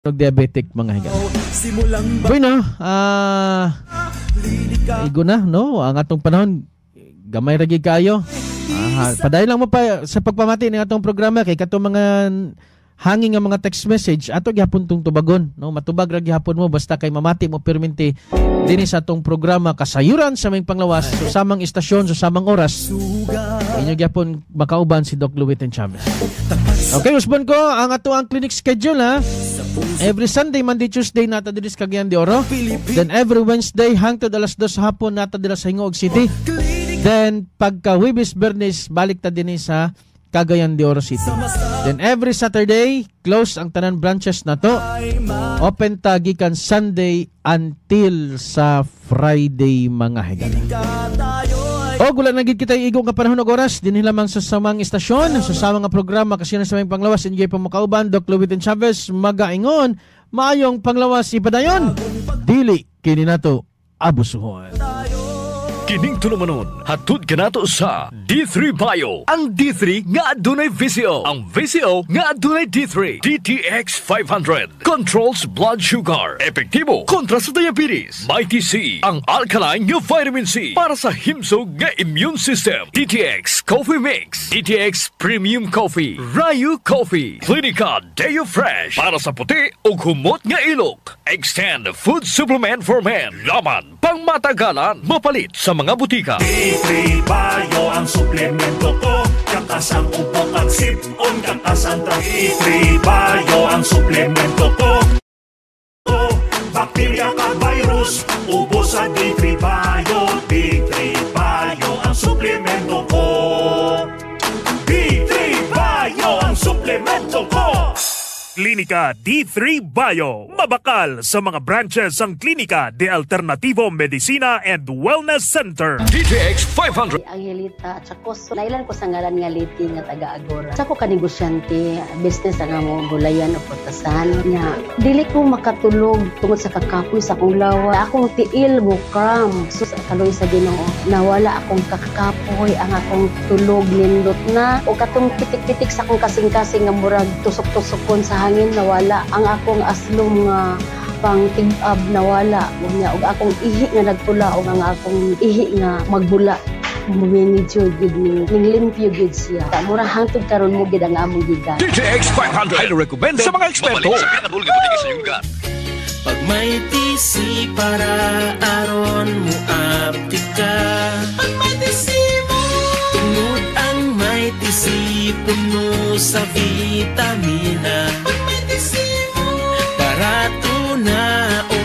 Og diabetic, mga higala. Simulang Bueno, balika. Igo na, no? Ang atong panahon, gamay ra gyud kayo. Padayon lang mo pa sa pagpamati ng atong programa kay katong mga hanging nga mga text message ato gihapon tong tubagon, no? Matubag ra gihapon mo basta kay mamati mo perminti dinhi sa atong programa Kasayuran sa Aming Panglawas, sa samang istasyon, sa samang oras. Inyo gihapon makauban si Doc Luwitin Chavez. Okay, usbon ko ang ato ang clinic schedule, ha. Every Sunday, Monday, Tuesday nata diri sa Cagayan de Oro. Then every Wednesday hangtod alas 2 sa hapon nata diri sa Gingoog City. Then pagka Huwebes, Biyernes, balik ta dinhi sa Cagayan de Oro City. Then every Saturday, close ang tanan branches na to. Open ta gikan Sunday until sa Friday, mga higala. O wala na gid kita igo nga panahon ug oras dinhi lamang sa samang istasyon, sa samang nga programa kasi sa aming panglawas. Inyo pamukauban Doc Luwitin Chavez, magaingon maayong panglawas, ipadayon, dili kini nato abusuhon. Kining tulumanon, hatod kanato sa D3 Bio. Ang D3 nga adunay VCO. Ang VCO nga adunay D3. DTX 500 controls blood sugar. Epektibo kontra sa diabetes. Mighty C, ang alkaline nga vitamin C para sa himsog nga immune system. DTX Coffee Mix. DTX Premium Coffee. Rayu Coffee. Clinica Deo Fresh para sa puti ug humot nga ilok. Extend Food Supplement for Men. Laman pangmatagalan. Mapalit sa mga butika. D3 Bio ang suplemento ko. Kakas ang ubo kag sipon. Kakas ang D3 Bio ang suplemento ko. Bakterya kag virus, ubo sa D3 Bio. D3 Bio ang suplemento ko. D3 Bio ang suplemento ko. Klinika D3 Bio. Mabakal sa mga branches ang Klinika de Alternativo Medicina and Wellness Center. DTX 500. Angelita at saka so, nailan ko sa ngalan nga Liti nga taga Agora. Sa ko ka negosyante, business ang amo gulayan o putasan. Nga dili ko makatulog tungod sa kakapoy sa akong lawa. Akong tiil mo cramp. So sa kaluoy sa Ginoo, nawala akong kakapoy, ang akong tulog nindot na o katong pitik-pitik sa akong kasing-kasing nga murag tusok-tusokon sa hangin, nawala. Ang akong aslom nga pang tig-ab nawala unya og akong ihi nga nagpula og ang akong ihi nga magbula, medyo gid ning limpyo gid siya. Mura hangtod karon mo gid ang among gigan. DTX 500. Highly recommended sa mga eksperto. Mapalit sa pinakadul nga butika sa inyong lugar. Pag may TC para aron mo aptik ka. Pag may TC mo. Tungod ang may TC puno sa vitamina. Pag may TC mo. Para tuna o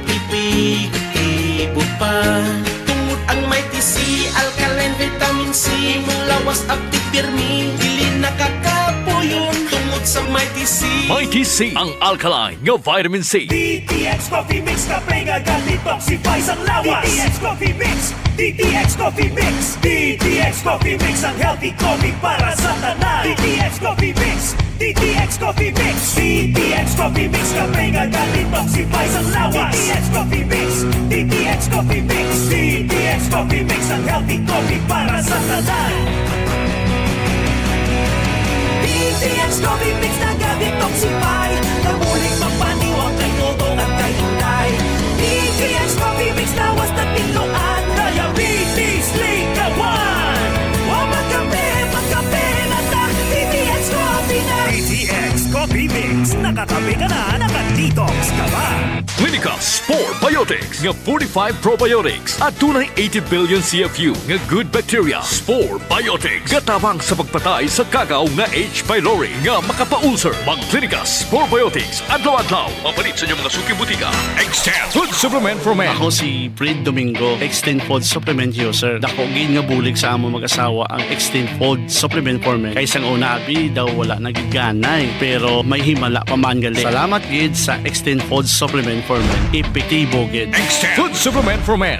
epektibo pa. Tungod ang may TC alkaline vitamin C. Imong lawas aptik pirmi. Dili nakakapuyon tungod sa may TC. Mighty C, ang alkaline nga vitamin C. DTX Coffee Mix, kape nga detoxify ang lawas. DTX Coffee Mix, DTX Coffee Mix, DTX Coffee Mix, ang healthy coffee para sa tanan. DTX Coffee Mix, DTX Coffee Mix, DTX Coffee Mix, kape nga detoxify ang lawas. DTX Coffee Mix, DTX Coffee Mix, DTX Coffee Mix, ang healthy coffee para sa tanan. DTX Coffee Mix naga-detoxify. Namuling mapaniwang kay Dodong at kay Inday. DTX Coffee Mix, lawas na tiluan. Diabetes ligawan. O magkape, magkape na ta. DTX Coffee na. DTX Coffee Mix. Nakakape ka na, naka-detox ka ba? Clinica Spore Biotics nga 45 probiotics at dunay 80 billion CFU nga good bacteria. Spore Biotics gatabang sa pagpatay sa kagaw nga H. pylori nga makapa-ulcer. Mag Clinica Spore Biotics adlaw-adlaw. Mapalit sa inyong mga suking butika. Extend Food Supplement for Men. Ako si Fred Domingo, Extend Food Supplement user. Dako gid nga bulig sa amo mag-asawa ang Extend Food Supplement for Men. Kay sang una abi daw wala na gid ganay, pero may himala pa man gali. Salamat gid sa Extend Food Supplement for Men. Epektibo gid. Extend Food Supplement for Men.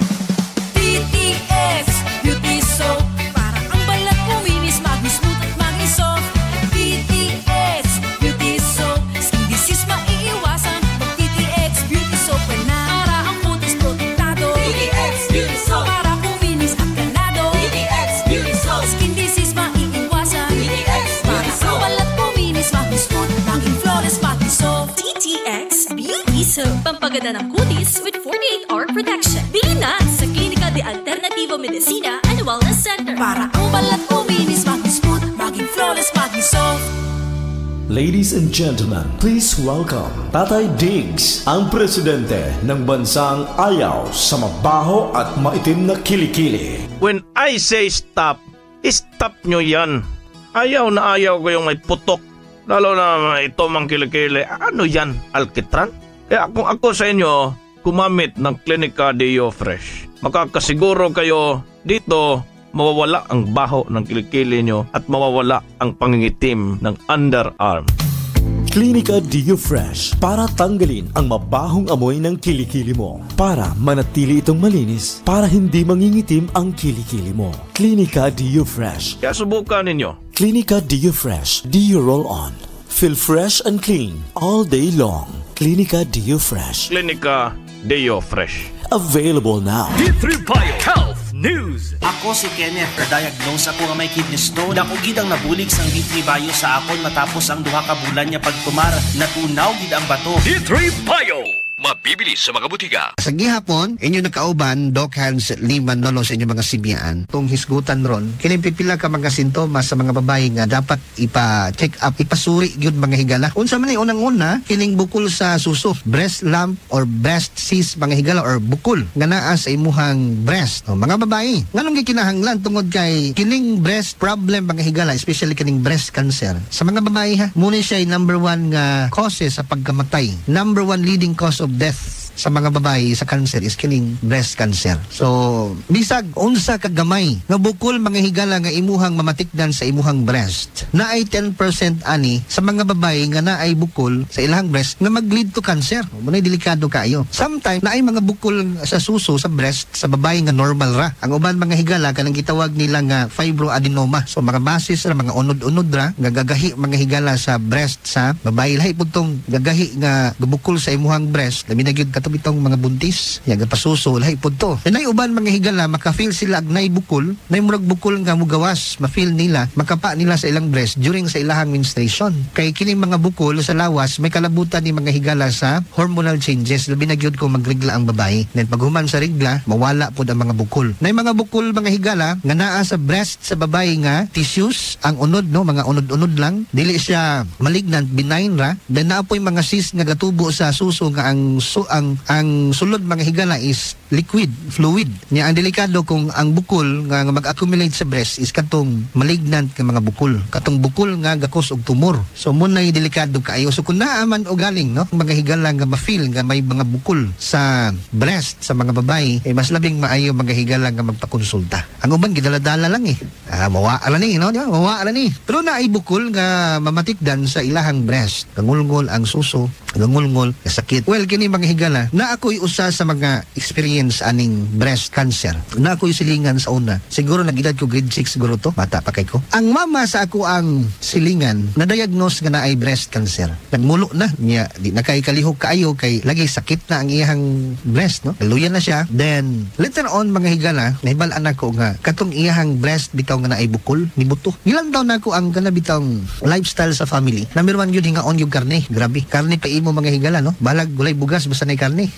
DTX Beauty Soap. Para ang balat kuminis, maging smooth at maging soft. DTX Beauty Soap. Skin disease maiiwasan pag DTX Beauty Soap ka na. Para ang kutis protektado. DTX Beauty Soap. Para kuminis at ganado. DTX Beauty Soap. Skin disease maiiwasan. DTX Beauty Soap. Para ang balat kuminis, maging smooth, maging flawless, maging soft. DTX Soap, pampaganda ng kutis with 48-hour protection. Bili na sa Klinika de Alternativo Medicina and Wellness Center. Para ang balat kuminis, maging smooth, maging flawless, maging soft. Ladies and gentlemen, please welcome Tatay Diggs, ang presidente ng bansang ayaw sa mabaho at maitim na kilikili. When I say stop, stop nyo yan. Ayaw na ayaw ko yung may putok. Lalo na ito mang kilikili. Ano yan? Alkitran? Kaya kung ako sa inyo, gumamit ng Clinica Dio Fresh. Makakasiguro kayo dito, mawawala ang baho ng kilikili nyo at mawawala ang pangingitim ng underarm. Klinika Dio Fresh para tanggalin ang mabahong amoy ng kilikili mo. Para manatili itong malinis, para hindi mangingitim ang kilikili mo. Klinika Dio Fresh. Kaya subukan ninyo. Klinika Dio Fresh. Dio Roll On. Feel fresh and clean all day long. Klinika Dio Fresh. Klinika Dio Fresh. Available now. D3 Bio Health News. Ako si Kenneth, na-diagnose ako nga may kidney stone. Dako gid ang nabulig sang D3 Bio sa akon matapos ang 2 ka bulan niya pagtumar. Natunaw gid ang bato. D3 Bio. Mabibili sa mga butika. Sa gihapon, inyo nakauban, Doc Hans Lima Nolo sa inyong mga sibiyaan. Tung hisgutan ron, kini pipila ka mga sintomas sa mga babae nga dapat ipa-check up, ipasuri gyud, mga higala. Unsa man ni unang-una, kining bukol sa suso, breast lump or breast cyst, mga higala, or bukol nga naa sa imuhang breast. O, mga babae, nganong gikinahanglan? Tungod kay kining breast problem, mga higala, especially kining breast cancer. Sa mga babae ha, muna siya ay number one nga causes sa pagkamatay. Number one leading cause of death sa mga babae sa cancer is kining breast cancer. So, bisag unsa ka gamay nga bukol, mga higala, nga imuhang mamatikdan sa imuhang breast, naay 10% ani sa mga babae nga naay bukol sa ilahang breast nga mag-lead to cancer. Munay delikado kaayo. Sometimes naay mga bukol sa suso sa breast sa babae nga normal ra. Ang uban, mga higala, kanang gitawag nila nga fibroadenoma. So mga basis ra, mga unod-unod ra nga gagahi, mga higala, sa breast sa babae. Lahi pud tong gagahi nga gabukol sa imuhang breast, labi na gyud kato bitong mga buntis, ya gapasuso, lahi pud to. Nay uban, mga higala, maka-feel sila ag nay bukol, nay murag bukol nga mugawas, ma-feel nila, makapa nila sa ilang breast during sa ilahang menstruation. Kay kining mga bukol sa lawas may kalabutan ni, mga higala, sa hormonal changes, labi na gyud kung magrigla ang babae. Then paghuman sa rigla, mawala pud ang mga bukol. Nay mga bukol, mga higala, nga naa sa breast sa babae nga tissues ang unod, no, mga unod-unod lang, dili siya malignant, benign ra. Then naa poy mga cyst nga gatubo sa suso nga ang su, ang sulod, mga higala, is liquid, fluid. Nya ang delikado kung ang bukol nga mag-accumulate sa breast is katong malignant nga mga bukol. Katong bukol nga ga-cause og tumor. So munay delikado kaayo. So kung naa man o galing, no, mga higala, nga ma-feel nga may mga bukol sa breast sa mga babae, eh, mas labing maayo, mga higala, nga magpakonsulta. Ang uban gidala-dala lang eh. Ah, mawa ra ni, no? Di ba? Mawa ra ni. Pero naay bukol nga mamatikdan sa ilahang breast. Gangulngol ang suso, gangulngol, sakit. Well, kini, mga higala, na ako'y usa sa mga experience aning breast cancer. Na ako'y silingan sa una. Siguro nag-edad ko grade 6 siguro to. Bata pa kay ko. Ang mama sa ako ang silingan, na-diagnose nga naay breast cancer. Nagmulo na niya, di na kay kalihok kaayo kay lagi sakit na ang iyang breast, no? Luya na siya. Then later on, mga higala, nahibal-an ako nga katong iyang breast bitaw nga naay bukol ni buto. Gilantaw na ako ang kana bitawng lifestyle sa family. Number one yun, hingaon yung karne. Grabe. Karne pa imo, mga higala, no? Balag gulay bugas basta na karne.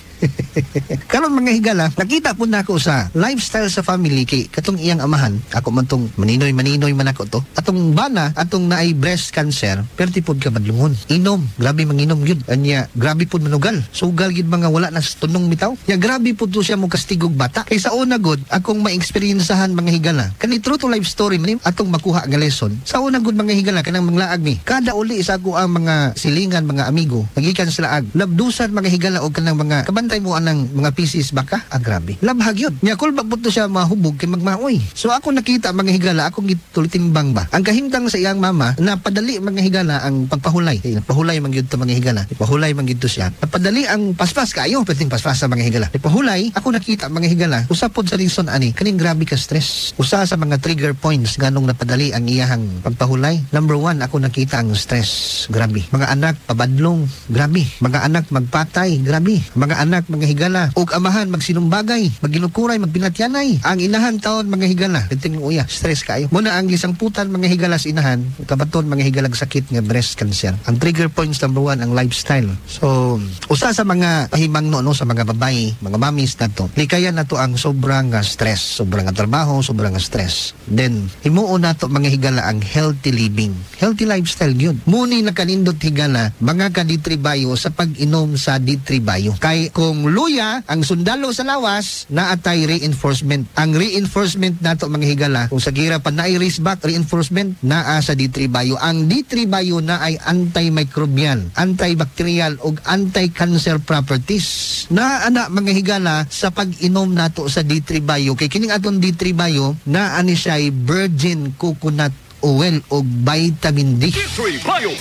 Karon, mga higala, nakita po na ako sa lifestyle sa family kay katong iyang amahan, ako man tong maninoy maninoy man ako to. Atong bana, atong naay breast cancer, perti pod ka madlungon. Inom, grabe manginom yun. Anya, grabe pod manugal. Sugal gyud, mga wala na sa tunong bitaw. Ya grabe pod to siya mo kastigog bata. Kay sa una gud, akong ma-experiencehan, mga higala. Kani true to life story man atong makuha nga lesson. Sa una gud, mga higala, kanang manglaag ni. Kada uli sa ako ang mga silingan, mga amigo, nagikan sila ag labdusan, mga higala, og kanang mga kabantay mo anang mga pieces baka. Ah, grabe. Labhag yun. Nya kulba pud to siya mahubog kay magmaoy. So ako nakita, mga higala, akong gitulitimbang ba. Ang kahimtang sa iyang mama, napadali, mga higala, ang pagpahulay. Eh, pahulay man gyud to, mga higala. Pahulay man gyud to siya. Napadali ang paspas kaayo, perting paspas sa mga higala. Pahulay, ako nakita, mga higala, usa pod sa reason ani kaning grabe ka stress. Usa sa mga trigger points nganong napadali ang iyahang pagpahulay. Number one, ako nakita ang stress. Grabe. Mga anak pabadlong, grabe. Mga anak magpatay, grabe. Mga anak, mga higala, ug amahan magsinumbagay, magginukuray, magpinatyanay. Ang inahan taon, mga higala, tinting uya, stress kaayo. Muna ang gisangputan, mga higala, sa inahan, kabaton, mga higalag, sakit nga breast cancer. Ang trigger points number 1 ang lifestyle. So, usa sa mga pahimangno, no, sa mga babae, mga mamis nato, likayan nato ang sobrang stress, sobrang trabaho, sobrang stress. Then, himuon nato, mga higala, ang healthy living, healthy lifestyle yun. Muni nakanindot, higala, mga ka-D3 Bio, sa pag-inom sa D3 Bio. Kay kung luya ang sundalo sa lawas, naatay reinforcement. Ang reinforcement nato, mga higala, kung sa gira pa naay back reinforcement, naa sa D3 Bio. Ang D3 Bio na ay antimicrobial, antibacterial ug anti-cancer properties. Naa ana, mga higala, sa pag-inom nato sa D3 Bio. Kay kining atong D3 Bio, naa ni siya virgin coconut oil ug vitamin D. D3 Bio.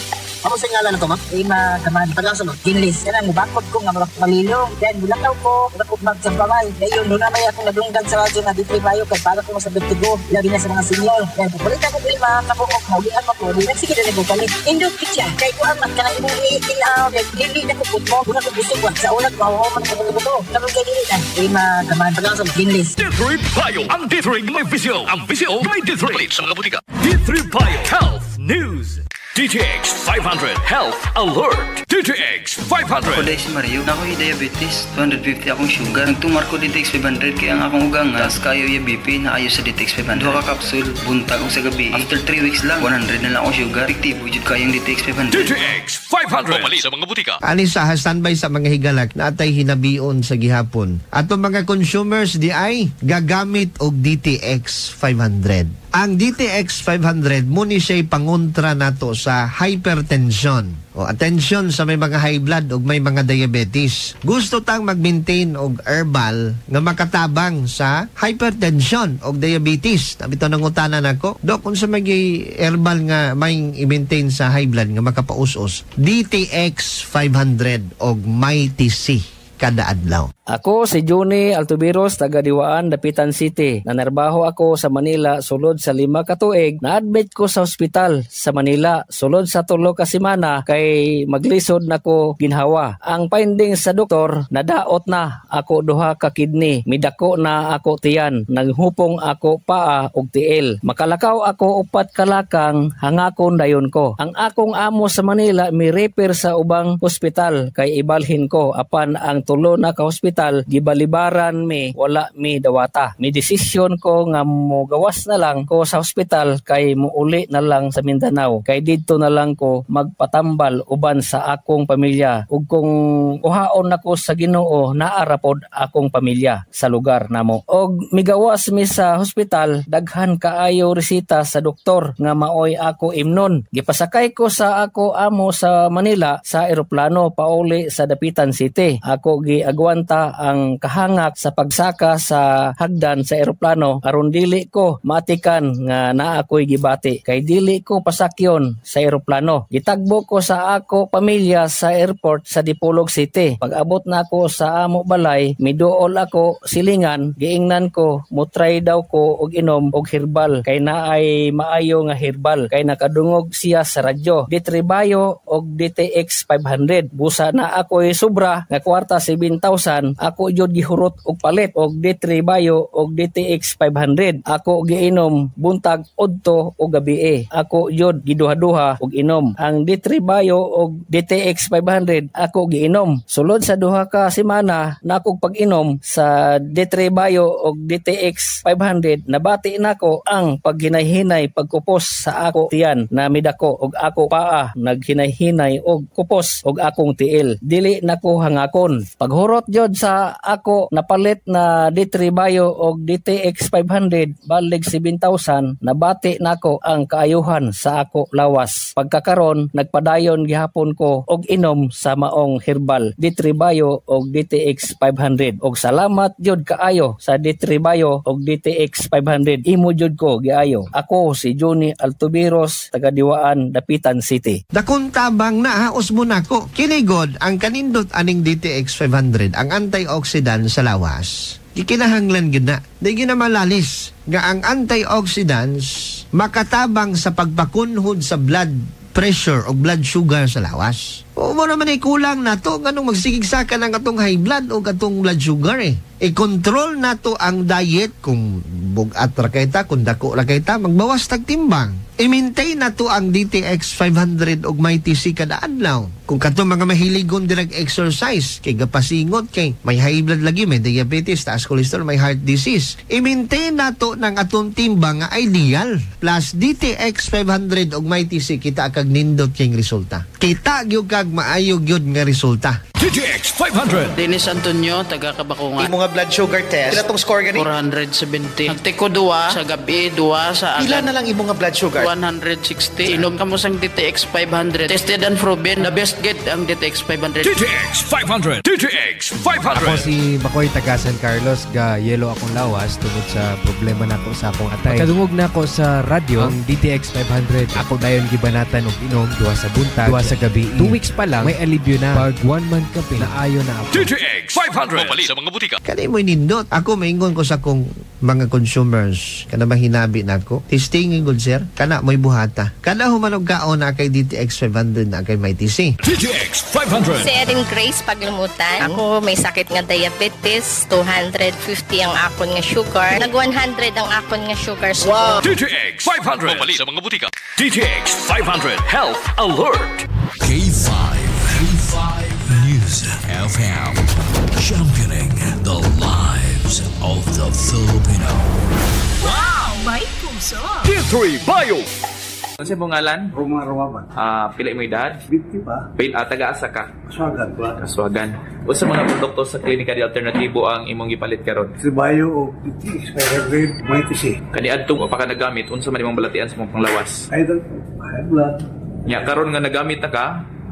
Ako sa ngalan na to, ma'am? Ima, kaman. Pagkasa mo, Ginlis. Yan ang mubakot ko nga malilo. Then, bulakaw ko, bakot magsambalay. Ngayon, doon na may akong nadunggan sa radyo na D3 Bio kay para ko sa vertigo. Labi na sa mga senior. Then, pupulit ako 5 kabuok, maulian mo ko. Di sige na nagpapalit. Indot kitsa. Kay kuan man, kanang imong iilaw. Kay dili na kupot mo. Una ko busog ba? Sa ulag, mawaw man ako buto. Karon kay dili na. Ima, kaman. Pagkasa mo, Ginlis. D3 Bio. Ang D3 may VCO. Ang VCO may D3. Palit sa mga butika. D3 Bio Health News. DTX 500 Health Alert. DTX 500. Ako dahil si Mario. Ako yung diabetes. 250 akong sugar. Nagtumar ko DTX 500 kaya ang akong ugang taas kayo yung BP na ayos sa DTX 500. Duha ka kapsul, buntag og sa gabi. After 3 weeks lang, 100 na lang akong sugar. Epektibo jud kayong DTX 500. DTX 500. Papalit sa mga butika. Ani sa standby sa mga higalak natay hinabion sa gihapon. Ato mga consumers di ay gagamit og DTX 500. Ang DTX 500 muni siya'y pangontra nato sa hypertension. O attention sa may mga high blood o may mga diabetes. Gusto tang mag-maintain og herbal nga makatabang sa hypertension o diabetes. Tabi to nangutana nako, "Dok, unsa may herbal nga may i-maintain sa high blood nga makapaus-us?" DTX 500 og Mighty C kada adlaw. Ako si Juni Altubiros, taga Diwaan, Dapitan City. Nanarbaho ako sa Manila sulod sa 5 ka tuig. Na-admit ko sa ospital sa Manila sulod sa 3 ka semana kay maglisod nako ginhawa. Ang findings sa doktor, nadaot na ako 2 ka kidney. Midako na ako tiyan. Naghupong ako paa og tiil. Makalakaw ako 4 ka lakang, hangakon dayon ko. Ang akong amo sa Manila mi-refer sa ubang ospital kay ibalhin ko apan ang tulo na ka hospital gibalibaran mi, wala mi dawata. Mi desisyon ko nga mogawas na lang ko sa hospital kay muuli na lang sa Mindanao. Kay didto na lang ko magpatambal uban sa akong pamilya. Ug kung uhaon nako sa Ginoo, naa ra pod akong pamilya sa lugar namo. Og migawas mi sa hospital, daghan kaayo resita sa doktor nga maoy ako imnon. Gipasakay ko sa ako amo sa Manila sa eroplano pauli sa Dapitan City. Ako giagwanta ang kahangak sa pagsaka sa hagdan sa eroplano aron dili ko maatikan nga naa ako'y gibati kay dili ko pasakyon sa eroplano. Gitagbo ko sa ako pamilya sa airport sa Dipolog City. Pag-abot na ako sa amo balay, miduol ako silingan, giingnan ko mutry daw ko og inom og herbal kay naay maayo nga herbal kay nakadungog siya sa radyo. D3 Bio og DTX 500. Busa na ako'y sobra nga kwarta 7,000, ako jud gihurot og palit og D3 Bio og DTX 500. Ako giinom buntag, udto og gabi. Ako jud giduha-duha og inom. Ang D3 Bio og DTX 500 ako giinom. Sulod sa 2 ka semana nakog pag-inom sa D3 Bio og DTX 500, nabati nako ang paghinay-hinay pagkupos sa ako tiyan na midako og ako paa naghinay-hinay og kupos og akong tiil. Dili nako hangakon. Paghurot jud sa ako napalit na D3 Bio og DTX 500 balig 7,000, nabati nako ang kaayuhan sa ako lawas. Pagkakaron nagpadayon gihapon ko og inom sa maong herbal D3 Bio og DTX 500. Og salamat jud kaayo sa D3 Bio og DTX 500. Imo jud ko giayo. Ako si Johnny Altubiros, taga Diwaan, Dapitan City. Dakong tabang na haos mo nako. Kinigod ang kanindot aning DTX 500, ang antioxidant sa lawas. Gikinahanglan gyud na. Di gyud na malalis nga ang antioxidants makatabang sa pagpakunhod sa blood pressure o blood sugar sa lawas. O mo naman ay kulang nato nganong magsigig-saka ng atong high blood o atong blood sugar eh. I-control nato ang diet kung bugat ra kay ta, kung dako ra kay ta, magbawas tag timbang. I-maintain nato ang DTX 500 og Mighty C kada adlaw. Kung katong mga mahiligon dirag exercise, kay gapasingot kay may high blood lagi, may diabetes, taas cholesterol, may heart disease. I-maintain nato ng atong timbang nga ideal. Plus DTX 500 og Mighty C, kita kag nindot king resulta. Kita gyud kag maayo gyud nga resulta. DTX 500. Dennis Antonio, taga Kabakungan. Imo nga blood sugar test. Pila tong score gani? 470. Nagtiko duwa sa gabi, duwa sa Pila na lang imo nga blood sugar? 160. Inom kamo sang DTX 500. Tested and proven. The best get ang DTX 500. DTX 500. DTX 500. Ako si Makoy taga San Carlos, ga yelo akong lawas tungod sa problema nako sa akong atay. Pagkadungog nako sa radyo ang DTX 500, ako dayon gibanatan og inom duha sa buntag, duha sa gabi. 2 weeks pa lang may alibyo na. Pag 1 month kape, naayo na ako. DTX 500. Mapalit sa mga butika. Kani mo nindot. Ako maingon ko sa kong mga consumers kana mahinabi nako. Testing good sir. Kana mo'y buhata. Kada human og kaon na kay DTX 500 na kay Mighty C. DTX 500. Si Erin Grace Paglumutan. Ako may sakit nga diabetes, 250 ang akon nga sugar. Nag 100 ang akon nga sugar. Wow. DTX 500. Mapalit sa mga butika. DTX 500 Health Alert. K5. K5 News FM. Championing the lives of the Filipino. Wow! May puso! D3 Bio. Ano sa imong ngalan? Roma Romaban. Pila imong edad? 50 pa. Pila taga-asa ka? Kaswagan ba? Kaswagan. Unsa mga produkto sa Klinika de Alternatibo ang imong gipalit karon? Si Bayo o DTX 500 Mighty C. Kaniadtong wa pa ka nagamit, unsa man imong balatian sa imong panglawas? Idol, high blood. Nya karon nga nagamit na ka,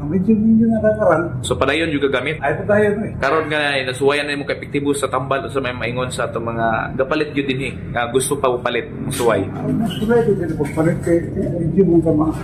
Medyo medyo nakakaran. so padayon juga gamit. Ay padayon eh. Karon nga nasuwayan na imong kaepektibo sa tambal unsa may maingon sa atong mga gapalit gyud dinhi nga gusto pa palit suway. Mas ready din pagpalit kay medyo mo ka mga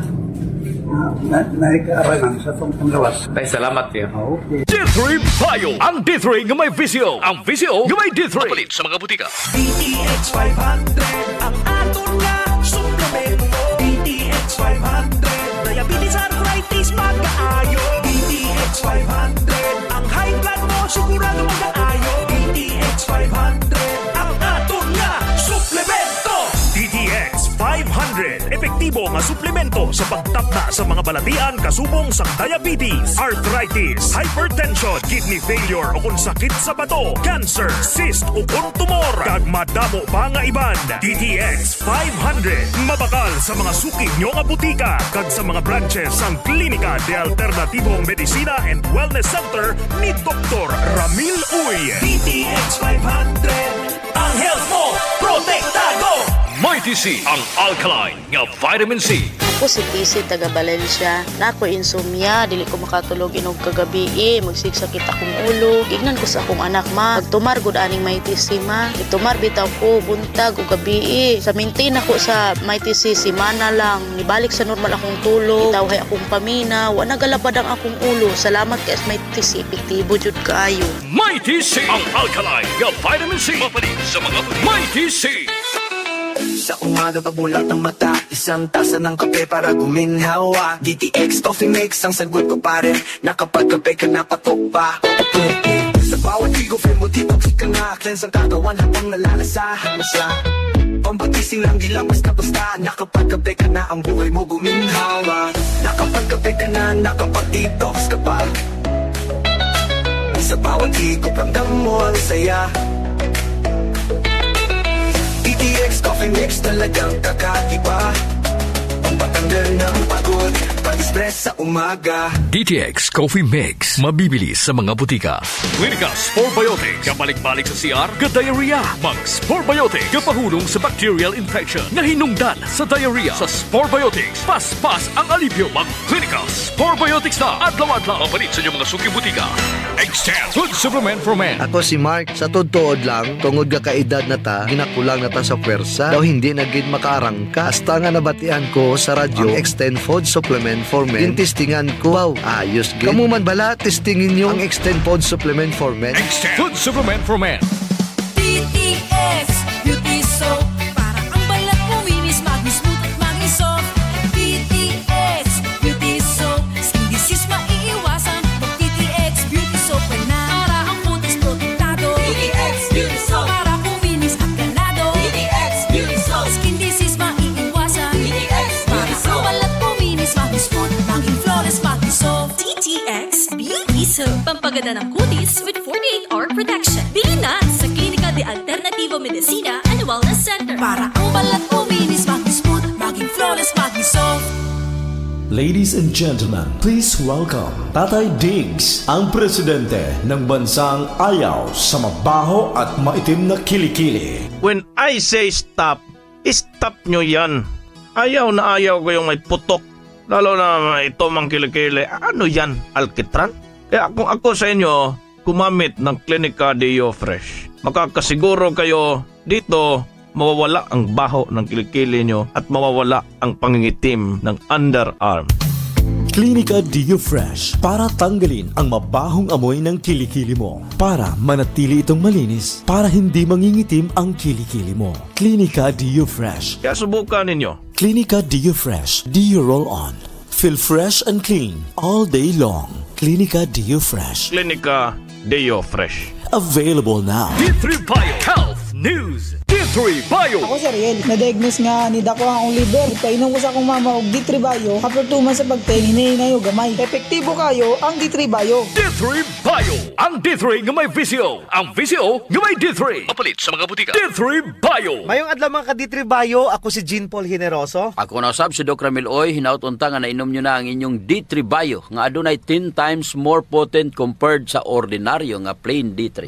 naikaarangan sa itong panglawas. Tay salamat kayo. Okay. D3 Bio. Ang D3 nga may VCO. Ang VCO nga may D3. Mapalit sa mga butika. DTX 500 ang aton nga suplemento. DTX 500 diabetes, arthritis, magkaayo. DTX 500 ang high blood mo sigurado magkaayo. DTX 500 ang aton nga suplemento. DTX 500. Epektibo nga suplemento sa pagtapna sa mga balatian kasubong sang diabetes, arthritis, hypertension, kidney failure o kung sakit sa bato, cancer, cyst o kung tumor, kag madamo pa nga iban. DTX 500. Mabakal sa mga suki nyo nga butika kag sa mga branches sang Klinika de Alternatibo Medicina and Wellness Center ni Dr. Ramil Uy. DTX 500 ang health mo protektado. Mighty C, ang alkaline nga vitamin C. Ako si TC taga Valencia. Nako insomnia, dili ko makatulog inog kagabi eh. Magsigsakit akong ulo. Gignan ko sa akong anak ma. Pagtumar gud aning Mighty C ma. Itumar bitaw ko buntag ug gabi eh. Sa maintain ako sa Mighty C simana lang. Nibalik sa normal akong tulog. Itawhay akong pamina. Wa nagalabad ang akong ulo. Salamat kay Mighty C. Epektibo jud kaayo. Mighty C, ang alkaline nga vitamin C. Mapalit sa mga butika. Mighty C. Sa umaga pagmulat ng mata, isang tasa ng kape para guminhawa. DTX Coffee Mix ang sagot ko pare, nakapagkape ka na patok pa. Sa bawat igo feel mo detox ka na, cleanse ang katawan habang nalalasahan mo siya. Pampagising lang di lang basta basta, nakapagkape ka na ang buhay mo guminhawa. Nakapagkape ka na, nakapag-detox ka pa. Sa bawat igo ramdam mo ang saya. DTX Coffee Mix talagang kakaiba. Pampatanggal ng pagod, pag-stress sa umaga. DTX Coffee Mix. Mabibili sa mga butika. Klinika Sporebiotic. Kabalik-balik sa CR, ka-diarrhea. Mag Sporebiotic. Kapahulong sa bacterial infection. Nga hinungdan sa diarrhea. Sa Sporebiotics, paspas ang alibyo. Mag Klinika Sporebiotics na. Adlaw-adlaw. Mapalit sa inyong mga suking butika. Extend Food Supplement for Men. Ako si Mark, sa tutuod lang, tungod ga kaedad na ta, ginakulang na ta sa pwersa, daw hindi na gid makaarangka. Hasta nga nabatian ko sa radyo, ang Extend Food Supplement for Men. Gintistingan ko, wow, ayos gid. Kamu man bala, testingin nyo ang Extend Food Supplement for Men. Extend Food Supplement for Men. DTX Beauty Soap. Para ang balat kuminis, maging smooth at maging soft. DTX Beauty Soap. Skin disease maiiwasan. Pampaganda ng kutis with 48-hour protection. Bili na sa Clinica de Alternativo Medicina and Wellness Center. Para ang balat uminis, maging smooth, maging flawless, maging soft. Ladies and gentlemen, please welcome Tatay Diggs, ang presidente ng bansang ayaw sa mabaho at maitim na kilikili. When I say stop, stop nyo yan. Ayaw na ayaw ko yung may putok. Lalo na ito mang kilikili. Ano yan? Alkitran? Kaya kung ako sa inyo, gumamit ng Clinica Dio Fresh. Makakasiguro kayo dito, mawawala ang baho ng kilikili nyo at mawawala ang pangingitim ng underarm. Clinica Dio Fresh para tanggalin ang mabahong amoy ng kilikili mo. Para manatili itong malinis. Para hindi mangingitim ang kilikili mo. Clinica Dio Fresh. Kaya subukan ninyo. Clinica Dio Fresh. Dio Roll On. Feel fresh and clean all day long. Clinica Dio Fresh. Clinica Dio Fresh. Available now. D3 Bio Health News. D3 Bio. Ako si Ariel, na-diagnose nga ni dako ang akong liver. Painom ko sa akong mama og D3 Bio, after 2 months sa pagtain, hinahinay og gamay. Epektibo kayo ang D3 Bio. D3 Bio. Ang D3 nga may VCO. Ang VCO nga may D3. Mapalit sa mga butika. D3 Bio. Mayong adlaw mga ka-D3 Bio, ako si Jean Paul Generoso. Ako na usab si Doc Ramil Oy, hinaut unta nga nainom nyo na ang inyong D3 Bio nga adunay 10 times more potent compared sa ordinaryo nga plain D3.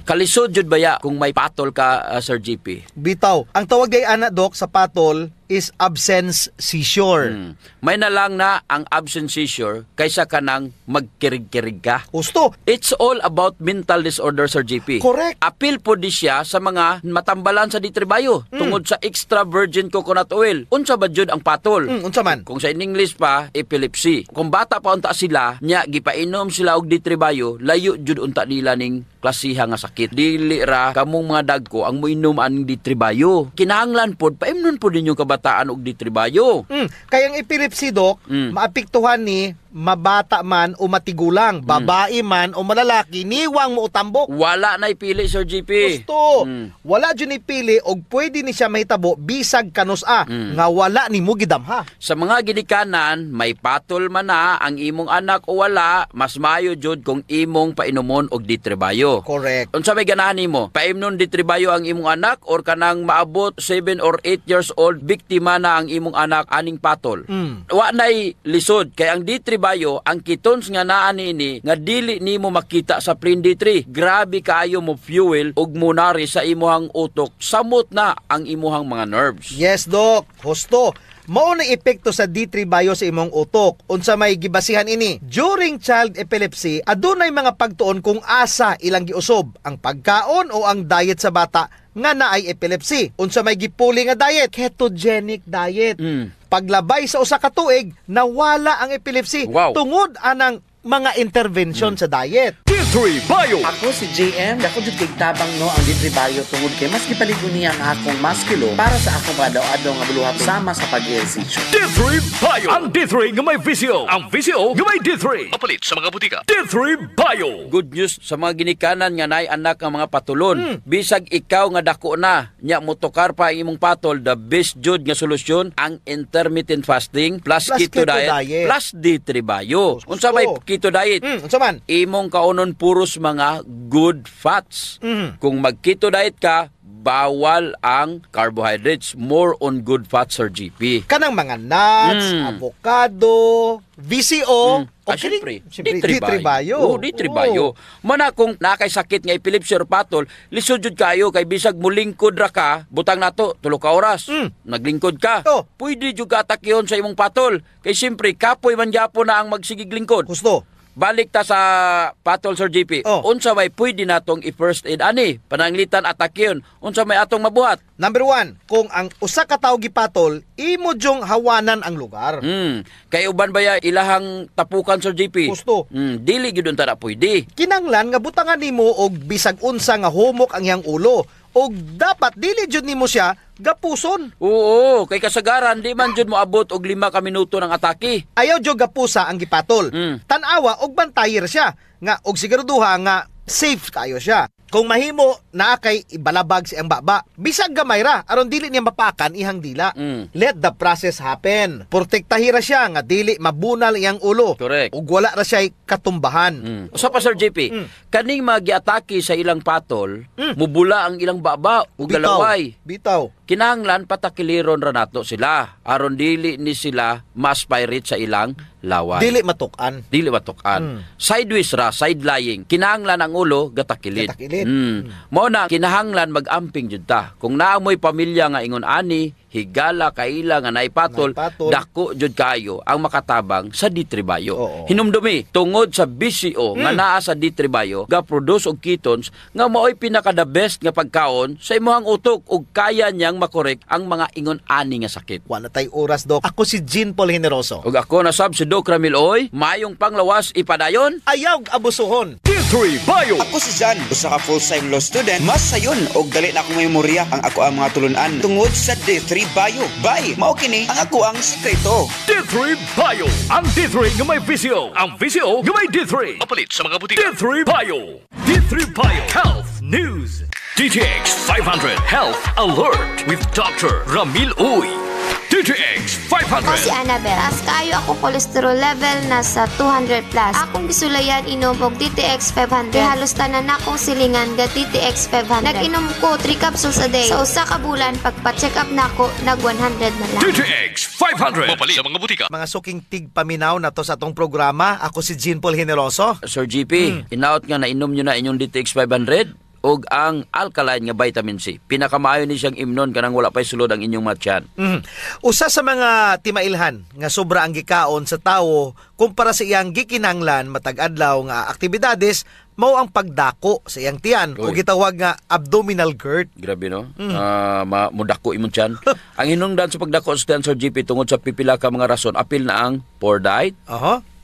Kalisod jud baya kung may patol ka, Sir GP? Bitaw, ang tawag kay ana Doc sa patol is absence seizure. May na lang na ang absence seizure kaysa kanang magkirig-kirig ka. Husto. It's all about mental disorder, Sir GP. Correct. Apil po di siya sa mga matambalan sa D3 Bio tungod sa extra virgin coconut oil. Unsa ba jud ang patol? Unsa man? Kung sa in English pa, epilepsy. Kung bata pa unta sila, nya gipainom sila og D3 Bio, layo jud unta nila ning klasiha nga sakit. Dili ra kamong mga dagko ang moinom ang D3 Bio. Kinahanglan pod paimnon pod ninyo kabataan og D3 Bio. Kaya ang epilepsy, Doc, maapektuhan ni mabata man o matigulang, babae man o malalaki, niwang mo utambok. Wala na ipili, Sir GP. Gusto. Wala jud ipili og pwede ni siya mahitabo bisag kanus-a nga wala ni mo gidamha. Sa mga ginikanan, may patol man na ang imong anak o wala, mas maayo jud kung imong painumon og D3 Bio. Correct. Unsa may ganahan nimo? Paimnon D3 Bio ang imong anak or kanang maabot 7 or 8 years old, biktima na ang imong anak aning patol? Wa nay lisod kay ang D3 Bio, ang ketones nga naa niini nga dili nimo makita sa plain D3. Grabe kaayo mo fuel ug munari sa imuhang utok. Samot na ang imuhang mga nerves. Yes, Doc. Husto. Mao na epekto sa D3 Bio sa imong utok. Unsa may gibasihan ini? During child epilepsy, adunay mga pagtuon kung asa ilang giusob ang pagkaon o ang diet sa bata nga naay epilepsy. Unsa may gipuli nga diet? Ketogenic diet. Paglabay sa usa ka tuig, nawala ang epilepsy tungod anang mga intervention sa diet. D3 Bio. Ako si JM, dako jud kay tabang no ang D3 Bio tungod kay mas gipaligo niya ang akong musculo para sa akong adlaw-adlaw nga buluhaton sama sa pag-ehersisyo. D3 Bio. Ang D3 nga may VCO. Ang VCO nga may D3. Mapalit sa mga butika. D3 Bio. Good news sa mga ginikanan nga naay anak nga mga patulon. Bisag ikaw nga dako na, nya motokar pa ang imong patol, the best jud nga solusyon ang intermittent fasting plus keto diet, diet. Plus D3 Bio. Unsa may keto diet? Unsa man? Imong kaunon puros mga good fats. Kung mag-keto diet ka, bawal ang carbohydrates. More on good fats, Sir GP. Kanang mga nuts, avocado, VCO, o Siyempre, siyempre, D3 D3 Bio. Oo, D3 Bio. Mana kung nakay sakit nga epilepsy or patol, lisod jud kayo kay bisag mulingkod ra ka, butang nato tulo ka oras. Naglingkod ka. Pwede jud ka atakyon sa imong patol. Kay siyempre kapoy man gyapon na ang magsigig lingkod. Gusto. Balik ta sa patol, Sir GP. Unsa may pwede natong i-first aid ani? Pananglitan atakyon. Unsa may atong mabuhat? Number 1, kung ang usa ka tawo gipatol, imo jung hawanan ang lugar. Kay uban baya ilahang tapukan, Sir GP? Gusto. Dili gyud unta na pwede. Kinanglan nga butangan nimo og bisag unsa nga humok ang iyang ulo og dapat dili jud nimo siya gapuson. Oo, kay kasagaran di man jud moabot og 5 ka minuto ng atake. Ayaw jud gapusa ang gipatol. Tan-awa og bantayir siya nga og siguraduha nga Safe kayo siya. Kung mahimo naa kay ibalabag sa iyang baba. Bisag gamay ra aron dili niya mapakan ihang dila. Let the process happen. Protektahira siya nga dili mabunal iyang ulo. Correct. Ug wala ra siya katumbahan. Usa pa, Sir JP, kaning mga giatake sa ilang patol, mubula ang ilang baba ug galaway. Bitaw. Kinahanglan patakiliron ra nato sila aron dili ni sila ma-aspirate sa ilang laway. Dili matuk-an. Dili matuk-an. Sideways ra, side lying. Kinahanglan ang ulo gatakilid. Gatakilid. Mao na kinahanglan mag-amping jud ta. Kung naa moy pamilya nga ingon ani, higala kaila nga naipatol, Naipatol. dako jud kayo ang makatabang sa D3 Bio. Hinumdumi, tungod sa BCO nga naa sa D3 Bio, ga-produce og ketones nga maoy pinaka the best nga pagkaon sa imong utok ug kaya niyang makorek ang mga ingon ani nga sakit. Wala tay oras, Dok. Ako si Jean Paul Generoso. Ug ako na sab si Doc Ramil Oy, mayong panglawas ipadayon. Ayaw abusuhon. D3 Bio. Ako si Jan, usa ka full-time law student. Mas sayon og dali na akong memorya ang ako ang mga tulunan tungod sa D3 Bio. Bye. Mao kini ang ako ang sekreto. D3 Bio. Ang D3 nga may VCO. Ang VCO nga may D3. Mapalit sa mga butika. D3 Bio. D3 Bio Health News. DTX 500 Health Alert with Dr. Ramil Uy. DTX Ako si 500. Annabel. Taas kaayo ako cholesterol level nasa 200 plus. Akong gisulayan inom og DTX 500. Kay halos tanan akong silingan ga DTX 500. Nag-inom ko 3 capsules a day. Sa usa ka bulan pagpa-check up nako nag 100 na lang. DTX 500. Mapalit sa mga butika. Mga suking tigpaminaw na to sa atong programa. Ako si Jean Paul Generoso. Sir GP, inaot nga nainom nyo na inyong DTX 500 ug ang alkaline nga vitamin C. Pinakamaayo ni siyang imnon kanang wala pa'y sulod ang inyong mga tiyan. Usa sa mga timailhan nga sobra ang gikaon sa tawo kumpara sa iyang gikinanglan matag adlaw nga aktibidades mao ang pagdako sa iyang tiyan o Uy. gitawag nga abdominal girth. Grabe no? Mudako imong tiyan. Ang hinungdan sa pagdako sa tiyan, Sir GP, tungod sa pipila ka mga rason, apil na ang poor diet.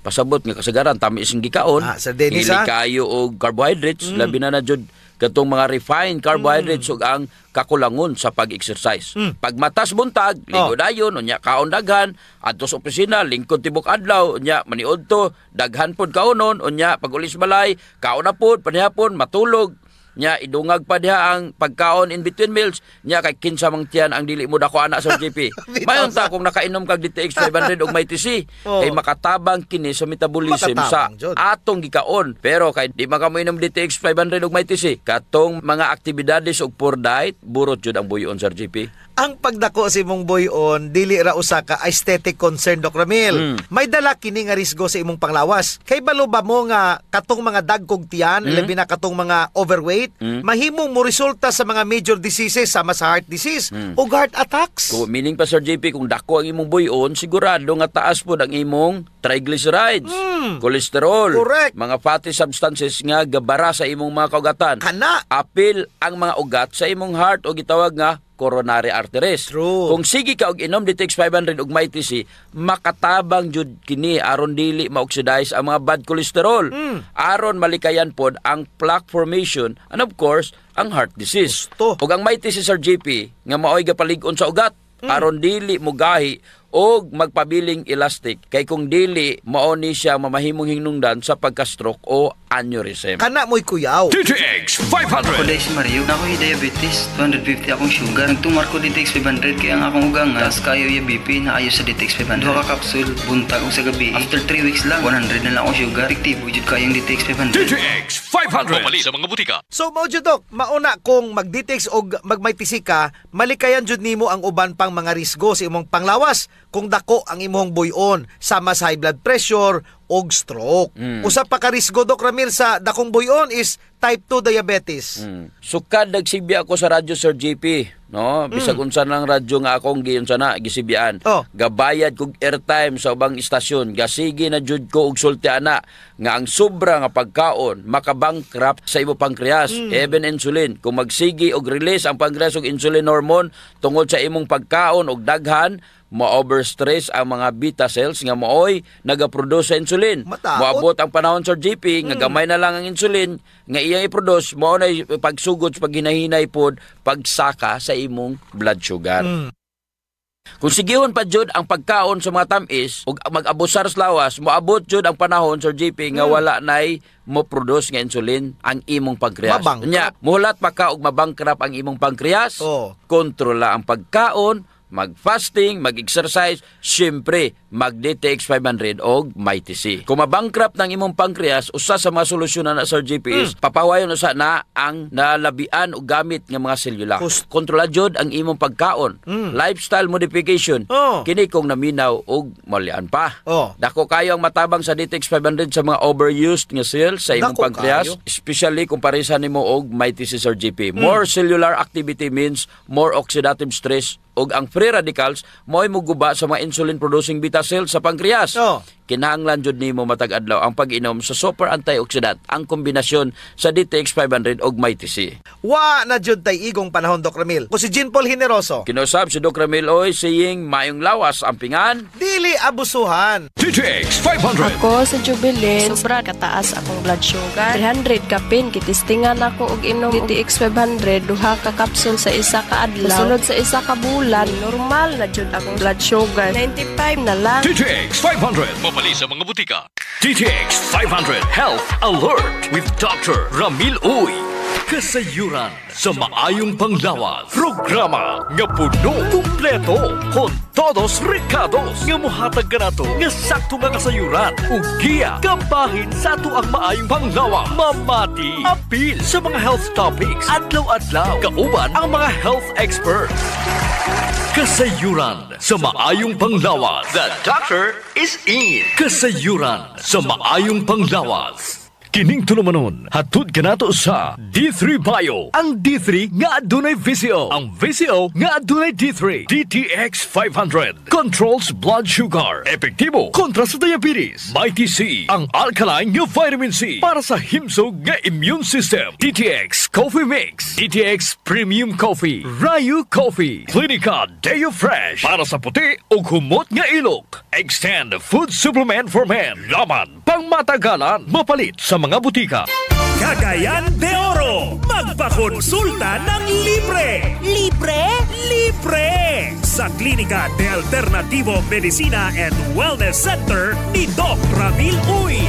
Pasabot nga kasagaran tamis ang gikaon. Sir Dennis, Hili ah. kayo og carbohydrates, labi na na jud katong mga refined carbohydrates ug ang kakulangon sa pag-exercise. Pagmatas buntag, ligo dayon, unya kaon daghan, adto sa opisina, lingkod tibok adlaw, unya maniudto, daghan pod kaonon, unya pag ulis balay, kaon na pod, panihapon, matulog. Nya idungag pa diha ang pagkaon in between meals, nya kay kinsa mang tiyan ang dili mo dako ana sa GP. Mayon ta kung nakainom kag DTX 500 ug may TC, kay makatabang kini sa metabolism sa Makatabang, jud. atong gikaon. Pero kay di man ka moinom DTX 500 ug may TC, katong mga aktibidades ug poor diet, burot jud ang buyon, Sir GP. Ang pagdako sa imong boy-on dili ra usa ka aesthetic concern, Doc Ramil. May dala kini nga risgo sa imong panglawas. Kay balo ba mo nga katong mga dagkog tiyan, labi na katong mga overweight, mahimong mo resulta sa mga major diseases sama sa heart disease ug heart attacks. Kung meaning pa, Sir JP, kung dako ang imong buyon, sigurado nga taas pod ang imong triglycerides, cholesterol, Correct. mga fatty substances nga gabara sa imong mga kaugatan. Kana. Apil ang mga ugat sa imong heart o gitawag nga coronary arteries. True. Kung sige ka og inom DTX 500 ug Mighty C, makatabang jud kini aron dili ma-oxidize ang mga bad cholesterol. Aron malikayan pod ang plaque formation and of course ang heart disease. Gusto. Ug ang Mighty C, Sir JP, nga maoy gapalig-on sa ugat aron dili mogahi og magpabiling elastic kay kung dili mao ni siya mamahimong hinungdan sa pagka-stroke o aneurysm. Kana mo'y kuyaw. DTX 500. Ako dahil si Mario. Ako yung diabetes. 250 akong sugar. Nagtumar ko DTX 500 kaya ang akong ugang nga. Taas kayo yung BP na ayos sa DTX 500. Duha ka capsule, buntag og sa gabi. After 3 weeks lang, 100 na lang akong sugar. Epektibo jud kayong DTX 500. DTX 500. Mapalit sa mga butika. So mao jud, Dok, mauna kung mag-DTX og magmaytisi ka, malikayan jud nimo ang uban pang mga risgo sa imong panglawas kung dako ang imong buyon sama sa high blood pressure og stroke. Usa pa ka risgo, Dok Ramil, sa dakong buyon is type 2 diabetes. Sukad nagsigbi ako sa radyo, Sir JP, no? Bisag unsa lang radyo nga akong giunsa na gisibian. Gabayad kog airtime sa ubang istasyon. Gasige na jud ko og sulti ana nga ang sobra nga pagkaon makabankrupt sa imo pancreas, even insulin. Kung magsigi og release ang pancreas og insulin hormone tungod sa imong pagkaon og daghan, ma-overstress ang mga beta cells nga maoy nagaproduce sa insulin. Mataot. Moabot ang panahon, Sir JP, nga gamay na lang ang insulin nga iyang i-produce, mao na pagsugod sa paghinahinay pod pagsaka sa imong blood sugar. Kung sigihon pa jud ang pagkaon sa mga tamis ug mag-abusar sa lawas, moabot jud ang panahon, Sir JP, nga wala nay mo produce nga insulin ang imong pankreas. Mabangkrap. Nya, muhulat pa ka og mabangkrap ang imong pankreas. Oh. Kontrola ang pagkaon, mag-fasting, mag-exercise, syempre mag-DTX 500 og Mighty C. Kung mabangkrap ng imong pankreas, usa sa mga solusyon na Sir JP is papawayon usa na ang nalabian og gamit nga mga selula. Kontrola jud ang imong pagkaon. Lifestyle modification. Kini kung naminaw og malian pa. Dako kayo ang matabang sa DTX 500 sa mga overused nga cells sa imong Dako pankreas, kayo. especially kung parisa nimo og Mighty C, Sir JP. More cellular activity means more oxidative stress ug ang free radicals mo'y muguba sa mga insulin producing beta cells sa pankreas. Kinahanglan jud nimo matag adlaw ang pag-inom sa super antioxidant, ang kombinasyon sa DTX 500 ug Mighty C. Wa na jud tay igong panahon, Doc Ramil. Ko si Jean Paul Generoso. Kinusab si Doc Ramil Oy saying maayong lawas ang pingan. Dili abusuhan. DTX 500. Ako sa Jubilee, sobra kataas akong blood sugar. 300 kapin, gitistingan ako og inom DTX 500, duha ka kapsul sa isa ka adlaw. Sulod sa isa ka bulan, normal na jud akong blood sugar. 95 na lang. DTX 500. Mapali sa mga butika. DTX 500 Health Alert with Dr. Ramil Uy. Kasayuran sa maayong panglawas. Programa nga puno kumpleto con todos ricados nga muhatag kanato nga sakto nga kasayuran ug giya kabahin sa ato ang maayong panglawas. Mamati apil sa mga health topics adlaw-adlaw kauban ang mga health experts. Kasayuran sa maayong panglawas. The doctor is in. Kasayuran sa maayong panglawas. Kining tulumanon, hatud kanato sa D3 Bio. Ang D3 nga adunay VCO. Ang VCO nga adunay D3. DTX 500 controls blood sugar. Epektibo kontra sa diabetes. Mighty C, ang alkaline nga vitamin C para sa himsog nga immune system. DTX Coffee Mix, DTX Premium Coffee, Rayu Coffee, Clinica Deo Fresh para sa puti ug humot nga ilok. Extend Food Supplement for Men. Laman pangmatagalan. Mapalit sa mga butika. Cagayan de Oro, magpakonsulta ng libre! Libre? Libre! Sa Klinika de Alternativo Medicina and Wellness Center ni Doc Ramil Uy.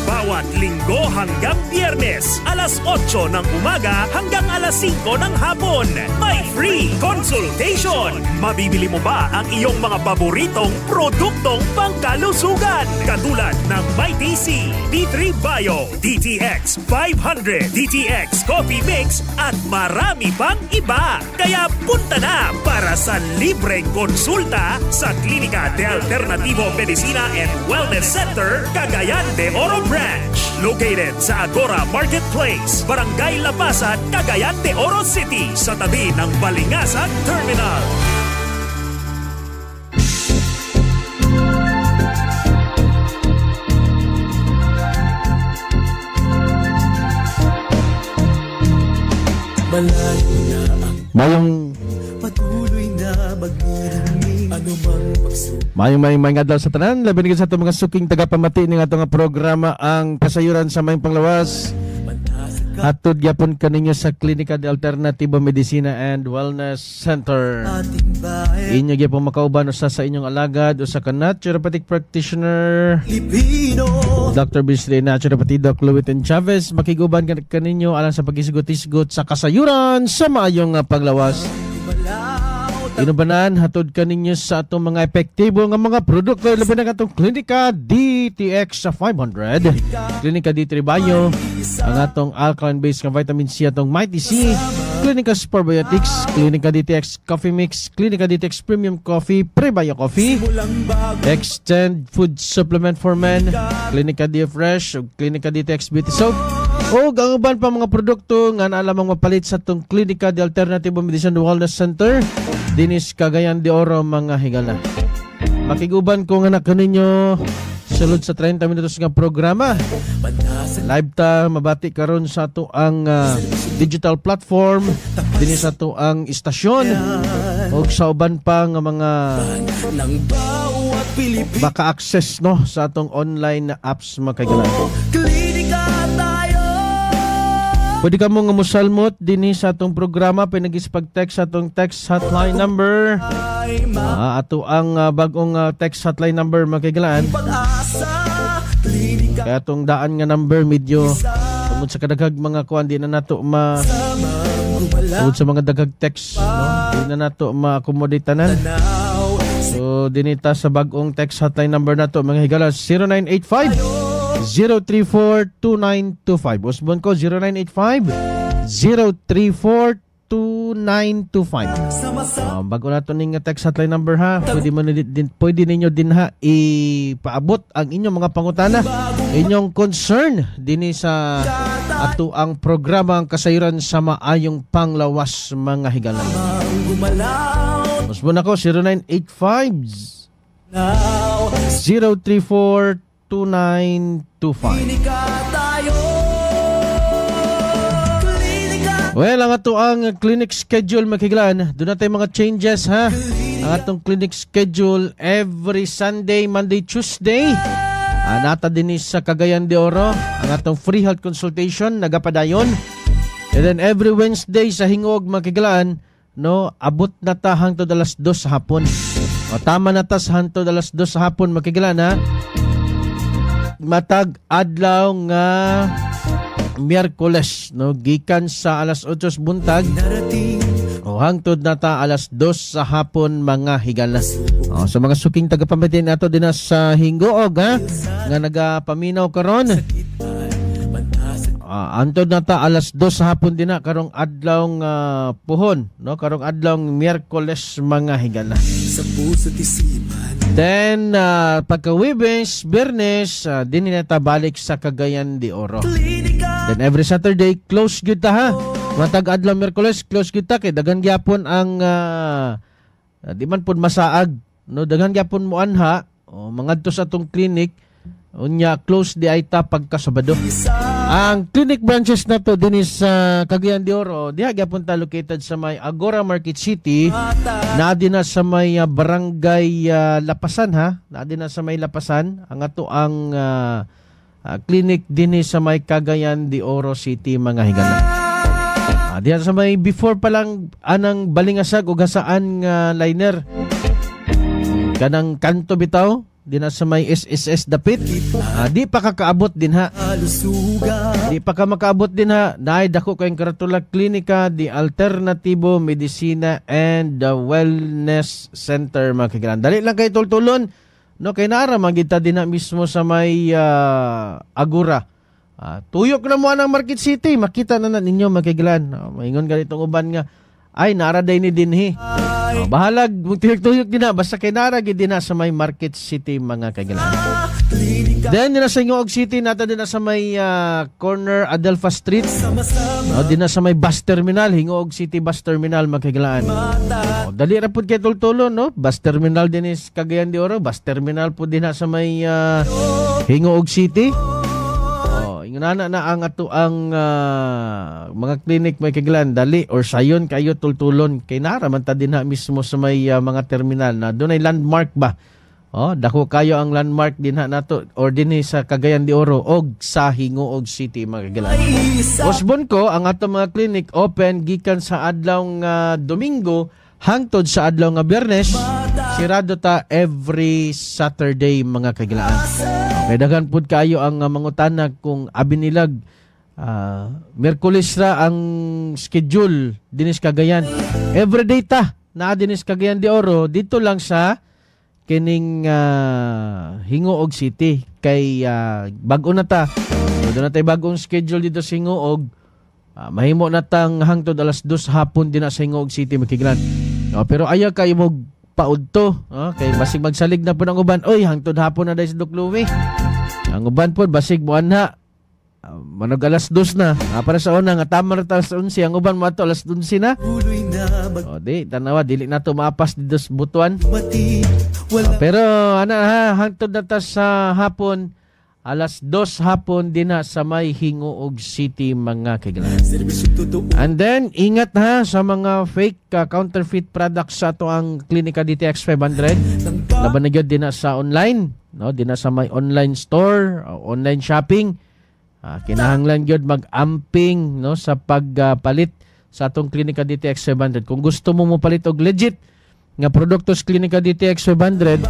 Bawat Linggo hanggang Biyernes, alas 8 ng umaga hanggang alas 5 ng hapon. May free consultation! Mabibili mo ba ang iyong mga paboritong produktong pangkalusugan? Katulad ng Mighty C, D3 Bio, DTX 500, DTX Coffee Mix at marami pang iba. Kaya punta na para sa libreng konsulta sa Klinika de Alternativo Medicina and Wellness Center, Cagayan de Oro Branch. Located sa Agora Marketplace, Barangay Lapasan, Cagayan de Oro City, sa tabi ng Balingasag Terminal. Malayo na ang Mayong patuloy na magniningning anumang pagsubok. Mayong mayong mayong adlaw sa tanan, labi na sa atong mga suking tagapamati ning atong nga programa ang Kasayuran sa Maayong Panglawas. Hatod gyapon kaninyo sa Klinika de Alternativo Medicina and Wellness Center. Inyo gyapon makauban usa sa inyong alagad, usa ka naturopathic practitioner, Dr. Bisri Naturopathy Doc Luwitin Chavez, makiguban kaninyo alang sa paghisgot-hisgot sa kasayuran sa maayong panglawas. Inubanan, hatod kaninyo sa atong mga epektibo nga mga produkto, labi na katong Klinika DTX sa 500, Klinika D3 Bio, ang atong alkaline-based nga vitamin C, atong Mighty C, Klinika Superbiotics, Klinika DTX Coffee Mix, Klinika DTX Premium Coffee, Prebio Coffee, Extend Food Supplement for Men, Klinika D Fresh, ug Klinika DTX Beauty Soap, o ang uban pa mga produkto nga naa lamang mapalit sa atong Klinika de Alternativo Medicine Wellness Center dinis Cagayan de Oro, mga higala. Makiguban ko nga na kaninyo sulod sa 30 minutos nga programa. Live ta mabati karon sa ato ang digital platform dinhi sa ato ang istasyon ug sa uban pa nga mga maka-access no sa atong online apps, mga kaigala. Klinika tayo. Pwede ka mo nga musalmot dinhi sa atong programa pinagis pag-text sa atong text hotline number. Ato ang bagong text hotline number, mga kahigalaan. Kaya atong daan nga number medyo tungod sa kadaghag mga kuan, di na nato ma tungod sa mga daghag text, no, di na nato ma-accommodate tanan. So dinita sa bagong text hotline number nato, mga higala, 0985 034-2925. Usbon ko, 0985 034-2925. Bago na ito ning text hotline number ha. Pwede ninyo din ha ipaabot ang inyong mga pangutana, inyong concern dinhi sa ato ang programa ang Kasayuran sa Maayong Panglawas, mga higala. Usbon ako, 0985 034 2925. Well, ang ato ang clinic schedule, mga kahigalaan, doon natin mga changes ha. Ang atong clinic schedule every Sunday, Monday, Tuesday. Nata din sa Cagayan de Oro ang atong free health consultation nagapadayon. And then every Wednesday sa Hingog, mga kahigalaan, no, abot na ta hangtod alas 2 sa hapon. O, tama na ta sa hangtod alas 2 sa hapon, mga kahigalaan ha. Matag adlaw nga Miyerkules, no, gikan sa alas 8 buntag o hangtod na ta alas 2 sa hapon, mga higala. O, sa mga suking tagapamati nato din sa Hingoog ha, nga nagapaminaw karon. Hangtod na ta alas 2 sa hapon din na karong adlaw puhon, no, karong adlaw Miyerkules, mga higala. Sa puso't isipan. Then, pagka Huwebes, Biyernes, din na balik sa Cagayan de Oro. Then every Saturday, close gyud ta ha. Matag adlaw Miyerkules, close gyud ta kay daghan gyapon ang di man pud masaag, no, daghan gyapon moanha o mangadto sa atong clinic, unya close di ay ta pagka Sabado. Ang clinic branches na to din sa Cagayan de Oro, diha gyapon ta located sa may Agora Market City, naa din na sa may barangay Lapasan ha, naa din na sa may Lapasan ang ato ang clinic dinhi sa may Cagayan de Oro City, mga higala. Diha sa may before pa lang anang Balingasag ug Hasaan nga liner, kanang kanto bitaw din sa may SSS dapit. Di pa kakaabot din ha. Di pa ka makaabot din ha. Naay dako kayong karatula Klinika di Alternatibo Medicina and the Wellness Center, mga kagilan. Dali lang kay tultulon, no, kay naara man gid ta din ha mismo sa may Agora. Tuyok na mo ang Market City, makita na na ninyo, mga kagilan. Maingon ganitong uban nga ay naara day ni dinhi. Bahalag tuyok-tuyok din na basta kay naara gid din na sa may Market City, mga kagilan. Then din na sa Hingoog City, nata din na sa may corner Adelpha Street. No, din na sa may bus terminal, Hingoog City Bus Terminal, mga kagilan. Dali ra pud kay tultulo, no? Bus terminal din is Cagayan de Oro, bus terminal pud din na sa may Hingoog City. Ingunana na ang ato ang mga clinic, may kagilan, dali or sayon kayo tultulon kay nara man ta dinha mismo sa may mga terminal na dunay landmark ba. Oh, dako kayo ang landmark dinha nato or dinhi sa Cagayan de Oro og sa Hingoog City, mga kagilan. Usbon ko ang ato mga clinic open gikan sa adlaw nga Domingo hangtod sa adlaw nga Biyernes. Sirado ta every Saturday, mga kagilaan. Okay, daghan pud kayo ang mangutana kung abi nilag Miyerkules ra ang schedule dinis Cagayan. Everyday ta naa dinis Cagayan de Oro, dito lang sa kining Hingoog City kay bag-o na ta. So, doon na tayo bagong schedule dito sa Hingoog. Mahimo na tang hangtod alas 2 hapon din na sa Hingoog City, makiglan. Pero ayaw kayo mo paudto, kay basig magsalig na po ng uban. Oy, hangtod hapon na dahil sa Dukluwi. Ang uban po basig muanha manog alas 2 na. Para sa una nga tama na alas 11, ang uban mo ato alas 11 na. O di tanawa dili na to maapas dito sa Butuan. Pero ana ha, hangtod na ta sa hapon alas 2 hapon din na sa may Hingoog City, mga kaibigan. And then ingat ha sa mga fake counterfeit products sa ato ang Klinika DTX 500. Laban na gyud din na sa online, no, din na sa may online store, online shopping. Kinahanglan gyud mag-amping, no, sa pagpalit sa atong Klinika DTX 500. Kung gusto mo mopalit og legit nga produkto sa Klinika DTX 500,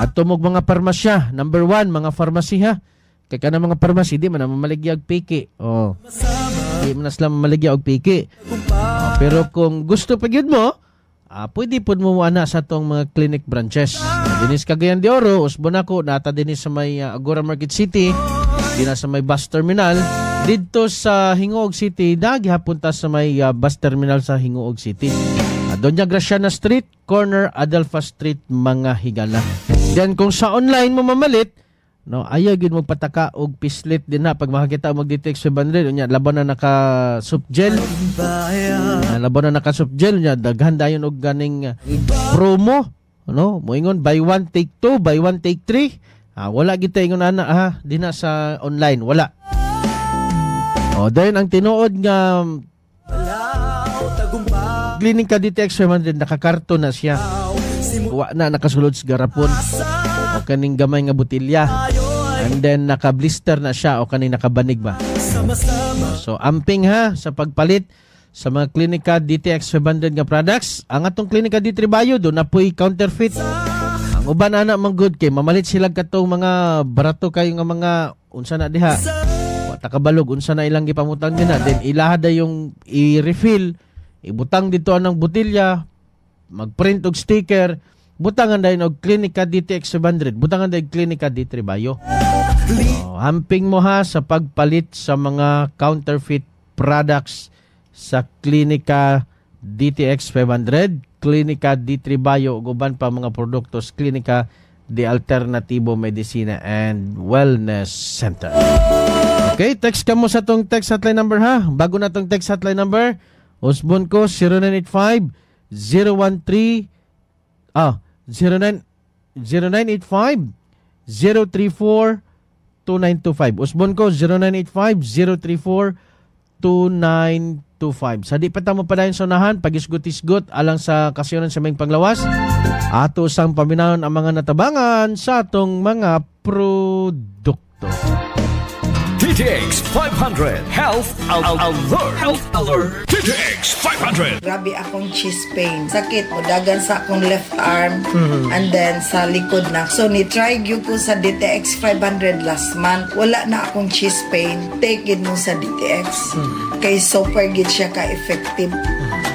adto mo mga parmasya. Number 1, mga farmasi ha. Kay kana mga parmasi di man na mamaligya og piki. Oh. Di man na sila mamaligya og piki. Oh, pero kung gusto pa gyud mo, pwede pud mo ana sa atong mga clinic branches. Dinis Cagayan de Oro, usbon ako, nata dinis sa may Agora Market City, dina sa may bus terminal, didto sa Gingoog City, nagihapon ta sa may bus terminal sa Gingoog City. Doña Graciana Street, corner Adelfa Street, mga higala. Then kung sa online mo mamalit, no, ayaw gyud magpataka og pislit din na pag makakita og DTX 500 unya laban na naka soup gel. Laban na naka soup gel unya daghan dayon og ganing promo, no? Moingon buy one take two, buy one take three. Wala gyud ingon ana ha, dinha sa online wala. Oh, then ang tinuod nga Klinika DTX 500 nakakarton na siya. Wa na nakasulod sa garapon o kaning gamay nga botelya. And then naka-blister na siya o kaning nakabanig ba. So amping ha sa pagpalit sa mga Klinika DTX 500 nga products. Ang atong Klinika D3 Bio do na po'y counterfeit. Ang uban ana man good kay mamalit sila katong mga barato kayo nga mga unsa na diha. Wa ta kabalog unsa na ilang gipamutang dinha. Then ilaha da yung i-refill, ibutang dito anang botelya, magprint og sticker, butangan dayon og Klinika DTX 500, butangan dayon Klinika D3 Bio. Oh, hamping mo ha sa pagpalit sa mga counterfeit products sa Klinika DTX 500, Klinika D3 Bio ug uban pa mga produkto sa Klinika de Alternatibo Medicina and Wellness Center. Okay, text ka mo sa tong text hotline number ha. Bago na tong text hotline number, usbon ko 0985 013 0985 034 2925. Usbon ko 0985 034 2925. Sa di pa ta mo padayon sa unahan, pagisgot-isgot alang sa kasiyonan sa aming panglawas, ato sang paminahon ang mga natabangan sa atong mga produkto. DTX 500 Health Alert. Health Alert. DTX 500. Grabe akong chest pain. Sakit mo dagan sa akong left arm and then sa likod na. So ni-try gyud ko sa DTX 500 last month. Wala na akong chest pain. Take it mo sa DTX. Kay super gid siya ka-effective.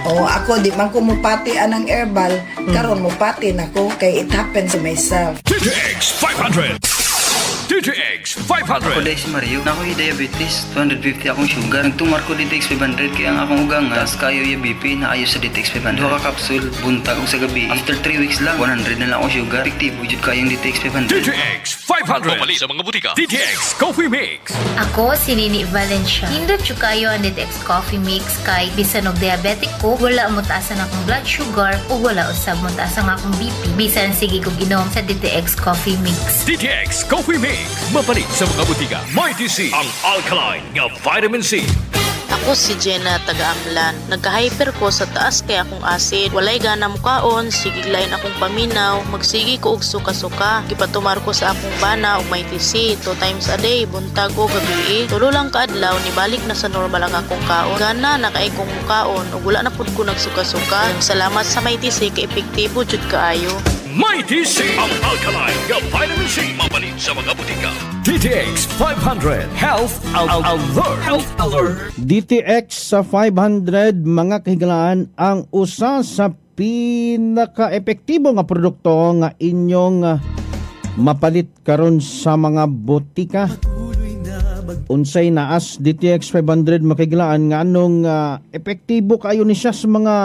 Oh, ako di man ko mupati anang herbal, karon mupati nako kay it happened to myself. DTX 500. DTX 500. Ako dahil si Mario. Nakoy diabetes, 250 akong sugar. Nagtumar ko DTX 500 kaya ang akong ugangan. Taas kayo yung BP na ayos sa DTX 500. Duha ka kapsul, buntag og sa gabi. After 3 weeks lang, 100 na lang akong sugar. Epektibo jud kayong DTX 500. DTX 500. Papalit sa mga butika. DTX Coffee Mix. Ako si Nini Valencia. Hindot jud kayo ang DTX Coffee Mix kay bisan og diabetic ko, wala mo taasan akong blood sugar ug wala usab mo taasan akong BP. Bisan sige kog inom sa DTX Coffee Mix. DTX Coffee Mix. Mapalit sa mga butika. Mighty C, ang alkaline nga vitamin C. Ako si Jenna, taga-Amlan. Nagka-hyper ko sa taas kay akong acid. Walay gana mukaon, sige lain akong paminaw, magsigi ko og suka-suka. Gipatumar ko sa akong bana og Mighty C 2 times a day, buntag o gabi. Tulo lang kaadlaw, nibalik na sa normal ang akong kaon. Gana na kay kong mukaon ug wala na pud ko nagsuka-suka. Salamat sa Mighty C kay epektibo jud kaayo. Mighty C, ang alkaline nga vitamin C. Mapalit sa mga butika. DTX 500 Health Alert. Health Alert. DTX sa 500 mga kahigalaan ang usa sa pinaka-epektibo nga produkto nga inyong mapalit karon sa mga botika. Unsay naas DTX 500 makigilaan nga anong epektibo kayo ni siya sa mga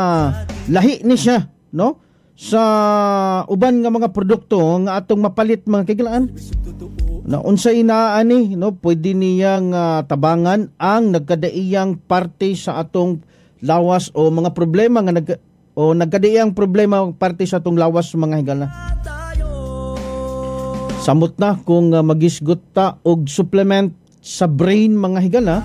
lahi ni siya, no? Sa uban nga mga produkto nga atong mapalit mga kagilaan. Na unsay inaani, no, pwede niyang tabangan ang nagkadaiyang parte sa atong lawas o mga problema nga nagkadaiyang problema parte sa atong lawas mga higala. Samot na kung magisgot ta og supplement sa brain mga higala,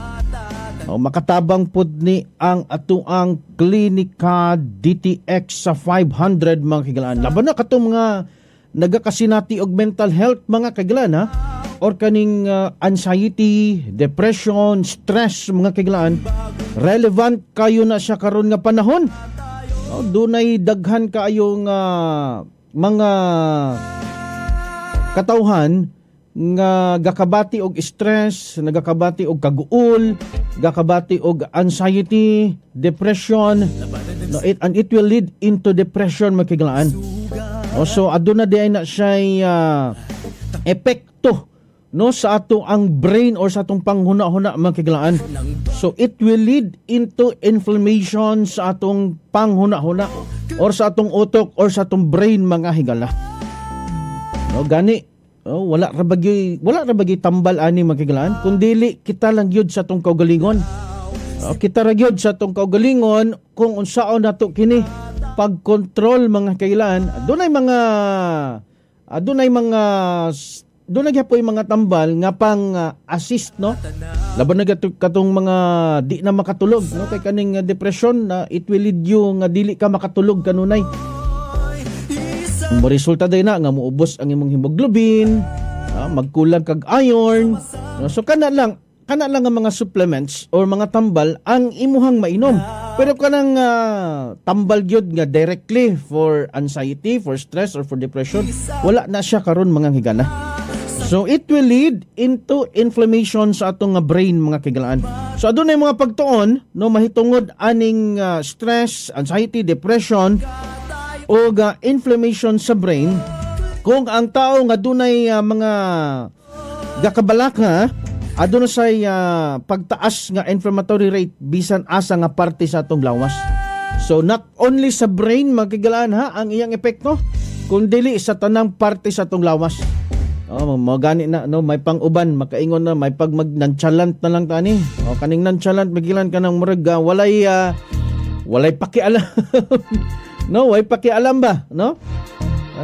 o makatabang pud ni ang atuang Klinika DTX sa 500 mga kagilaan. Laban na katong mga nagakasinati og mental health mga kagilaan ha. or kaning anxiety, depression, stress mga kiglaan, relevant kayo na siya karon nga panahon. No, dunay daghan kaayo nga mga katawhan nga gakabati og stress, nagakabati og kaguol, gakabati og anxiety, depression, no, it will lead into depression mga kiglaan. No, so aduna di ay na siya epekto no sa ato ang brain or sa atong panghuna-huna mga kiglaan. So it will lead into inflammation sa atong panghuna-huna or sa atong utok or sa atong brain mga higala. No, gani oh, wala ra bagay tambal ani mga kiglaan, kun dili kita lang gyud sa atong kaugalingon. Oh, kita ra gyud sa atong kaugalingon kung unsaon nato kini pagkontrol mga kiglaan. Dunay gyapon mga tambal nga pang assist no. Laban na katong mga di na makatulog no, kay kaning depression na it will lead you nga dili ka makatulog kanunay. Mo resulta day na nga muubos ang imong hemoglobin, magkulang kag iron. No, so kana lang ang mga supplements or mga tambal ang imuhang mainom. Pero kanang tambal gyud nga directly for anxiety, for stress or for depression, wala na siya karon mga higala. So it will lead into inflammation sa atong brain mga kigalaan. So adunay mga pagtuon no mahitungod aning stress, anxiety, depression o inflammation sa brain. Kung ang tao nga dunay mga gakabalaka, aduna say pagtaas nga inflammatory rate bisan asa nga parte sa atong lawas. So not only sa brain mga kigalaan ha ang iyang epekto, kundi sa tanang parte sa atong lawas. Oh, magani na no, may pang-uban makaingon na may pag mag nonchalant na lang tani. O kaning nonchalant magilan kanang murag walay walay pakialam. No, walay pakialam ba, no?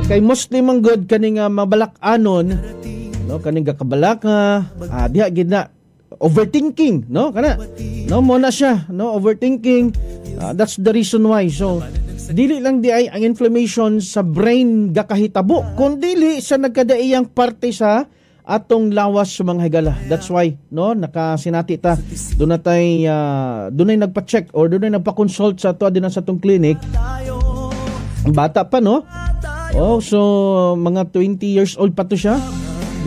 Kay mostly man good kaning mabalak-anon, no, kaning gakabalaka, diha gid na overthinking, no, kana. No, mo na siya, no, overthinking. That's the reason why. So dili lang di ay ang inflammation sa brain gakahitabo, kundi sa nagkadaiyang parte sa atong lawas sa mga higala. That's why no nakasinati ta dunay dunay nagpa-check or dunay nagpa-consult sa ato din sa atong clinic. Bata pa no. Oh, so mga 20 years old pa to siya.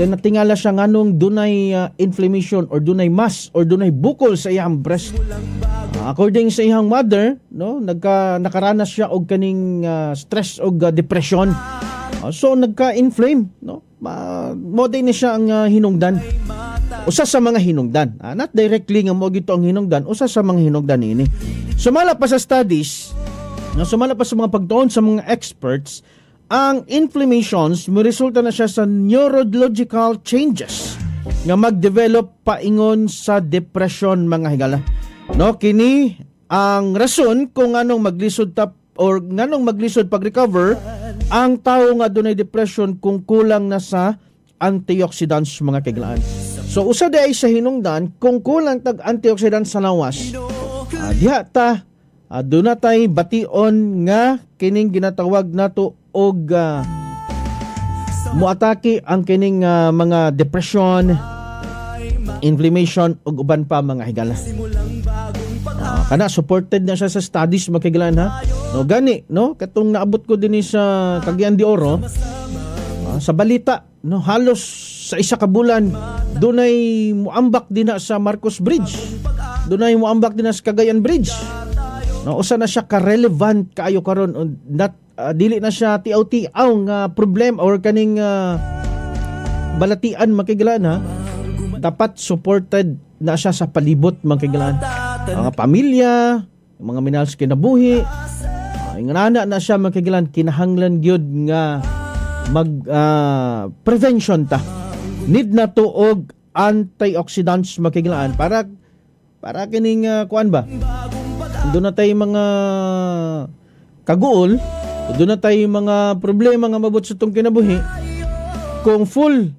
Then natingala siya nganong dunay inflammation or dunay mass or dunay bukol sa iyang breast. According sa iyang mother, no, nakaranas siya og kaning stress og depression. So nagka-inflame, no. Mo din ni siya ang hinungdan. Usa sa mga hinungdan. Not directly nga mo gito ang hinungdan, usa sa mga hinungdan niini. Sumala pa sa studies, no, sumala pa sa mga pagtuon sa mga experts, ang inflammations moresulta na siya sa neurological changes nga magdevelop paingon sa depression mga higala. No, kini ang rason kung anong maglisod ta or nganong maglisod pag-recover ang tao nga dunay depression kung kulang na sa antioxidants mga kiglaan. So usa di ay sa hinungdan kung kulang tag antioxidants sa lawas, diha ta duna tay bation nga kining ginatawag nato og muatake ang kining mga depression, inflammation ug uban pa mga higala. Kana supported na siya sa studies mga kiglaan ha. No gani no katong naabot ko dinhi sa Cagayan de Oro, sa balita no halos sa isa ka bulan dunay muambak dinha sa Marcos Bridge. Dunay muambak dinha sa Cagayan Bridge. No usa na siya ka relevant kaayo karon, not dili na siya tiaw-tiaw nga problem or kaning balatian mga kiglaan ha. Dapat supported na siya sa palibot mga kiglaan. Mga pamilya, mga minahal sa kinabuhi, ingana na siya mga kiglaan, kinahanglan gyud nga mag prevention ta. Need na to og antioxidants mga kiglaan para kining kuan ba? Doon na tayo mga kaguol, doon na tayo mga problema nga mabot sa itong kinabuhi. Kung full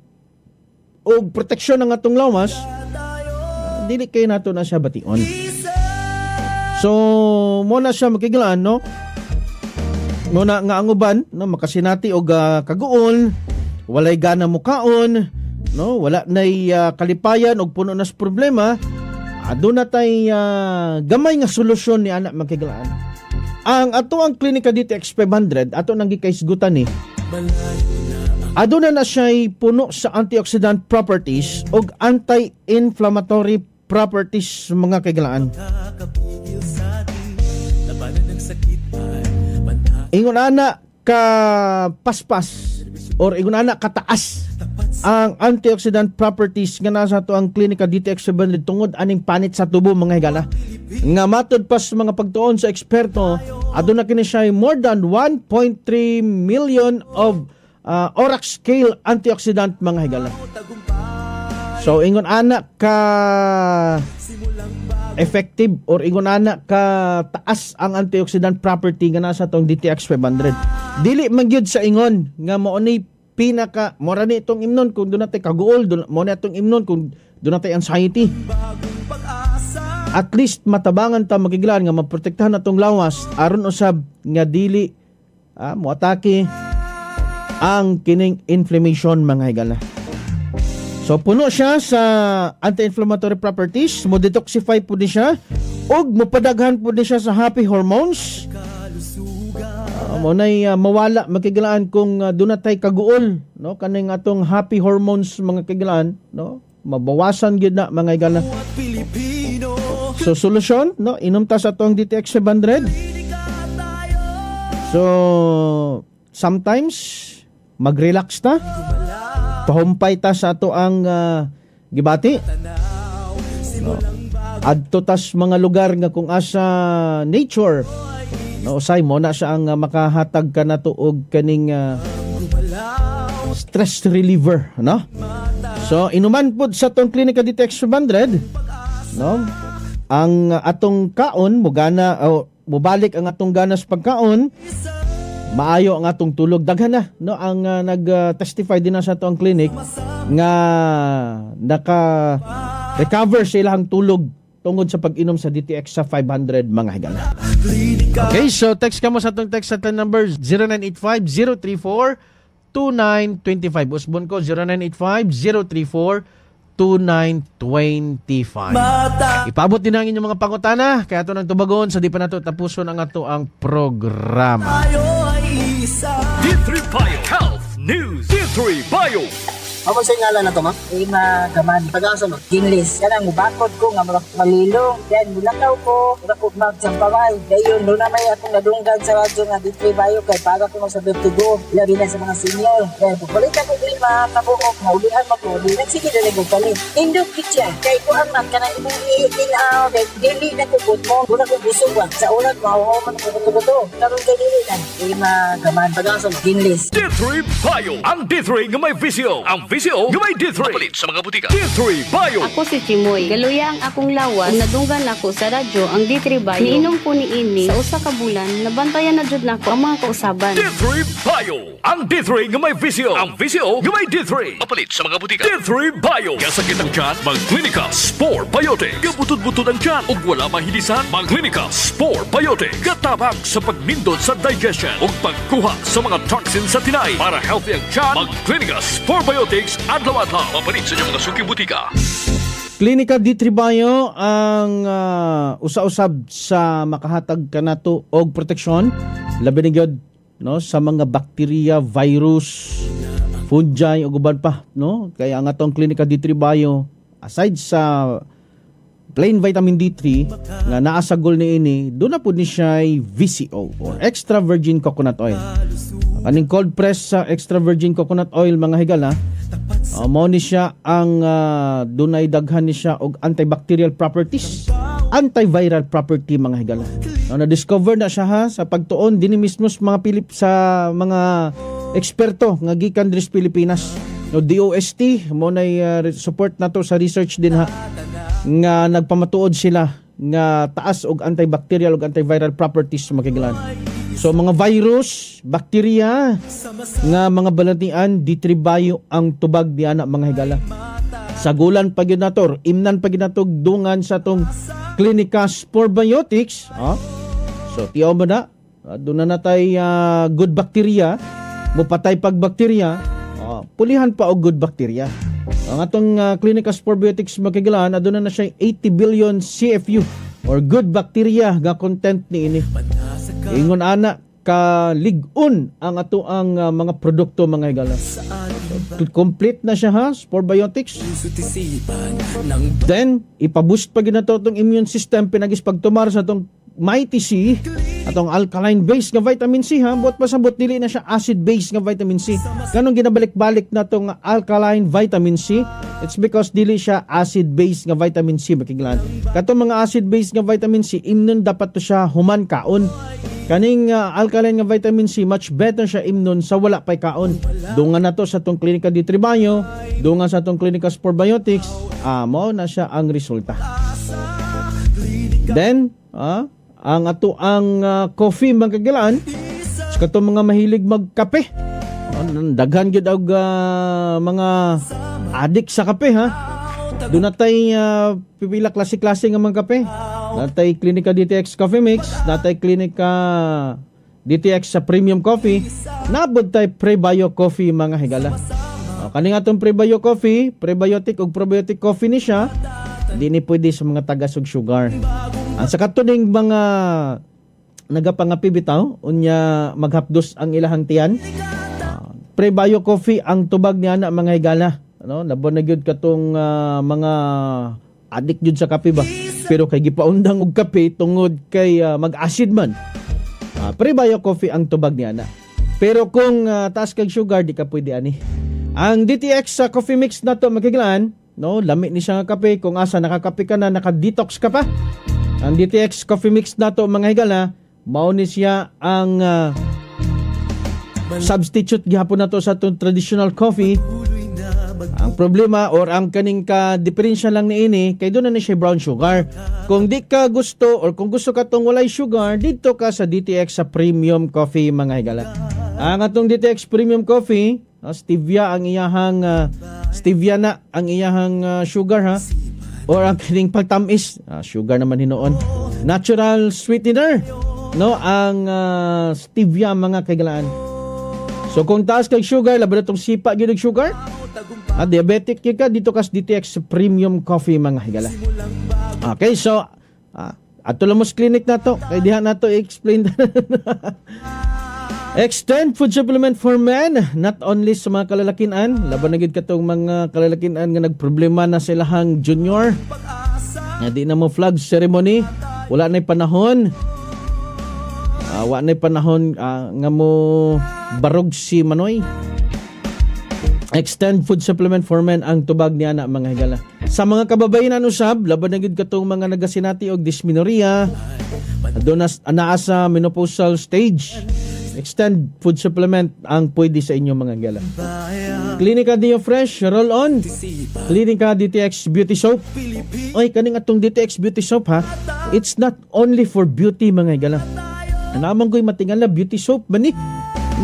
og proteksyon ang atong lawas, dili kayo nato na siya bation. So, muna siya makiglaan, no? Muna nga ang uban, no, makasinati og kaguol, walay gana mukaon, no, wala nay kalipayan og puno na sa problema, aduna tay gamay nga solusyon ni ana mga higalaan. Ang ato ang Klinika DTX 500 ato nang gikaisgutan ni aduna na siya'y puno sa antioxidant properties og anti-inflammatory properties mga kaigalaan. Ingon ana ka paspas or ingon ana kataas ang antioxidant properties nga nasa ato ang Klinika DTX 500 tungod aning panit sa tubo mga higala. Nga matod pa sa mga pagtuon sa eksperto, aduna kini siya more than 1.3 million of ORAC scale antioxidant mga higala. So ingon ana ka effective or ingon ana ka taas ang antioxidant property nga nasa tong DTX 500. Dili man gyud sa ingon nga mao ni pinaka mora ni itong imnon kung doon natay kaguol, mao ni itong imnon kung doon natay anxiety. At least matabangan ta magiglaan nga maprotektahan atong lawas aron usab nga dili moatake ang kining inflammation mga higala. So puno siya sa anti-inflammatory properties, mo detoxify po ni siya ug mopadaghan po ni siya sa happy hormones. Mo nay mawala makigalaan kung doon natay kaguol, no, kaning atong happy hormones mga kigalaan, no, mabawasan gyud na mga higala. So solusyon, no, inom ta sa atong DTX 500. So sometimes magrelax ta, pahumpay ta sa ato ang gibati, no? Adto tas mga lugar nga kung asa nature, no, usay mo na siya ang makahatag ka nato og kaning stress reliever, no? So inuman pod sa atong Klinika DTX 500, no, ang atong kaon mugana o mobalik ang atong ganas pagkaon, maayo ang atong tulog. Daghan na, no, ang nag-testify din na sa atong clinic nga naka-recover sa ilang tulog tungod sa pag-inom sa DTX sa 500 mga higala. Okay, so text ka mo sa atong text hotline number 0985-034-2925. Usbon ko 0985-034-2925. Ipaabot din ang inyong mga pangutana kaya ato nang tubagon sa di pa nato tapuson ang ato ang programa. D3 Bio Health News. D3 Bio. Ako sa ngalan na to, ma? Ima Gaman. Taga-asa, ma? Ginlis. Kanang mubakod ko nga malilong. Yan, mulakaw ko. Mura ko magsampaway. Dayon, doon na may akong nadunggan sa radyo nga D3 Bio kay para ko sa vertigo. Labi na sa mga senior. Kaya pupalit ako din makabuok. Maulihan mo ko. Nagsige na rin palit. Indog kitya. Kay ko ang man kanang imong iitinaw. Kay dili na kubot mo. Mura ko busog ba? Sa ulag, mahuho man ko buto-buto. Karon kay dili na. Ima Gaman. Taga-asa, ma? Ginlis. D3 Bio. Ang D3 nga may VCO. Ang VCO, gamay D3. Papalit sa mga butika. D3 Bio. Ako si Chimoy. Galuya ang akong lawas. Nadunggan ako sa radyo ang D3 Bio. Niinom ko ni ini sa usa ka bulan, nabantayan na jud nako ang mga kausaban. D3 Bio. Ang D3 nga may VCO. Ang VCO nga may D3. Papalit sa mga butika. D3 Bio. Gasakit ang tiyan, mag-Clinica Spore Biotic. Gabutod-butod ang tiyan ug wala mahilisan, mag-Clinica Spore Biotic. Katabang sa pagnindot sa digestion ug pagkuha sa mga toxins sa tinay. Para healthy ang tiyan, mag-Clinica Spore Biotics adlaw-adlaw. Papalit sa inyong mga suking butika. Klinika D3 Bio ang usa-usab sa makahatag kanato og proteksyon labi na gyud, no, sa mga bakterya, virus, fungi ug uban pa, no? Kaya ang atong Klinika D3 Bio, aside sa plain vitamin D3 nga naa sa goal niini, doon na pud ni siya VCO or extra virgin coconut oil. Kaning cold press sa extra virgin coconut oil mga higala, mao ni siya ang dunay daghan ni siya og antibacterial properties, antiviral property mga higala. No, na-discover na siya ha sa pagtuon dinhi mismo sa mga sa mga eksperto nga gikan diri sa Pilipinas. No, DOST mo nay support nato sa research din ha nga nagpamatuod sila nga taas og antibacterial og antiviral properties sa mga higala. So mga virus, bakterya nga mga balatian, D3 Bio ang tubag di ana mga higala. Sagulan pa gyud nato, imnan pa gyud nato dungan sa tong Klinika Spore Biotics. Oh. So tiyaw mo na, doon na natay good bacteria, mupatay pag bakterya, pulihan pa og good bacteria. Ang atong Clinica Sporebiotics, makigilaan, aduna na siya 80 billion CFU or good bacteria nga content niini. Ingon ana kalig-on ang ato ang mga produkto, mga higala. So, complete na siya ha, Sporebiotics. Then, ipaboost pa ginato itong immune system pinagis pagtumar sa atong Mighty C, atong alkaline base nga vitamin C ha, buot pasabot dili na siya acid base nga vitamin C. Ganong ginabalik-balik na tong alkaline vitamin C, it's because dili siya acid base nga vitamin C, makiglan. Katong mga acid base nga vitamin C, imnon dapat to siya human kaon. Kaning alkaline nga vitamin C, much better siya imnon sa wala pay kaon. Dungan na to sa atong Clinica D3 Bio, dungan sa atong Clinica Sporebiotics, mao na siya ang resulta. Then, ang ato ang coffee, mga kagilaan, sa katong mga mahilig magkape. Daghan gyud og mga adik sa kape ha. Doon natay pipila klase-klase nga mga kape. Natay Clinica DTX Coffee Mix, natay Clinica DTX sa Premium Coffee, nabod tay Prebio Coffee, mga higala. Kani nga atong Prebio Coffee, prebiotic ug probiotic coffee ni siya, di ni pwede sa mga tagas og sugar. Ang sa katuning mga nagapangapi bitaw, unya maghapdos ang ilahang tiyan. Prebio Coffee ang tubag niya na, mga higala. Ano, nabon na gyud katong mga adik gyud sa kape ba. Pero kay gipaundang og kape tungod kay mag-acid man. Prebio Coffee ang tubag niya na. Pero kung taas kag sugar, di ka pwede ani. Ang DTX sa coffee mix na to, makiglaan, no, lami ni siya nga kape. Kung asa nakakape ka na, naka-detox ka pa. Ang DTX Coffee Mix na to, mga higala, mao ni siya ang substitute gihapon na to sa atong traditional coffee. Ang problema or ang kaning ka diferensya lang niini kay doon na ni siya brown sugar. Kung di ka gusto or kung gusto ka tong walay sugar, didto ka sa DTX sa Premium Coffee, mga higala. Ang atong DTX Premium Coffee, stevia ang iyahang stevia na ang iyahang sugar ha. Or ang kining pagtamis, sugar naman hinuon. Natural sweetener, no, ang stevia, mga kaigalaan. So kung taas kag sugar, labi na tong sipa gyud og sugar. Diabetic gyud ka, dito kas DTX Premium Coffee, mga higala. Okay, so ato lang mo sa clinic na to. Kay diha na to i-explain. Extend food supplement for men, not only sa mga kalalakinan, laban na gid katong mga kalalakinan nga nagproblema na sa ilahang junior. Nga di na mo flag ceremony, wala na'y panahon. Wala na'y panahon nga mo barog si Manoy. Extend food supplement for men ang tubag niya na, mga higala. Sa mga kababayenan usab, laban na gid katong mga nagasinati og dysmenorrhea, doon naa sa menopausal stage. Extend food supplement ang pwede sa inyo, mga higala. Clinica Dio Fresh, roll on. Clinica DTX Beauty Soap. Oy, kaning atong DTX Beauty Soap ha. It's not only for beauty, mga higala. Anamang ko'y matingala beauty soap ba ni?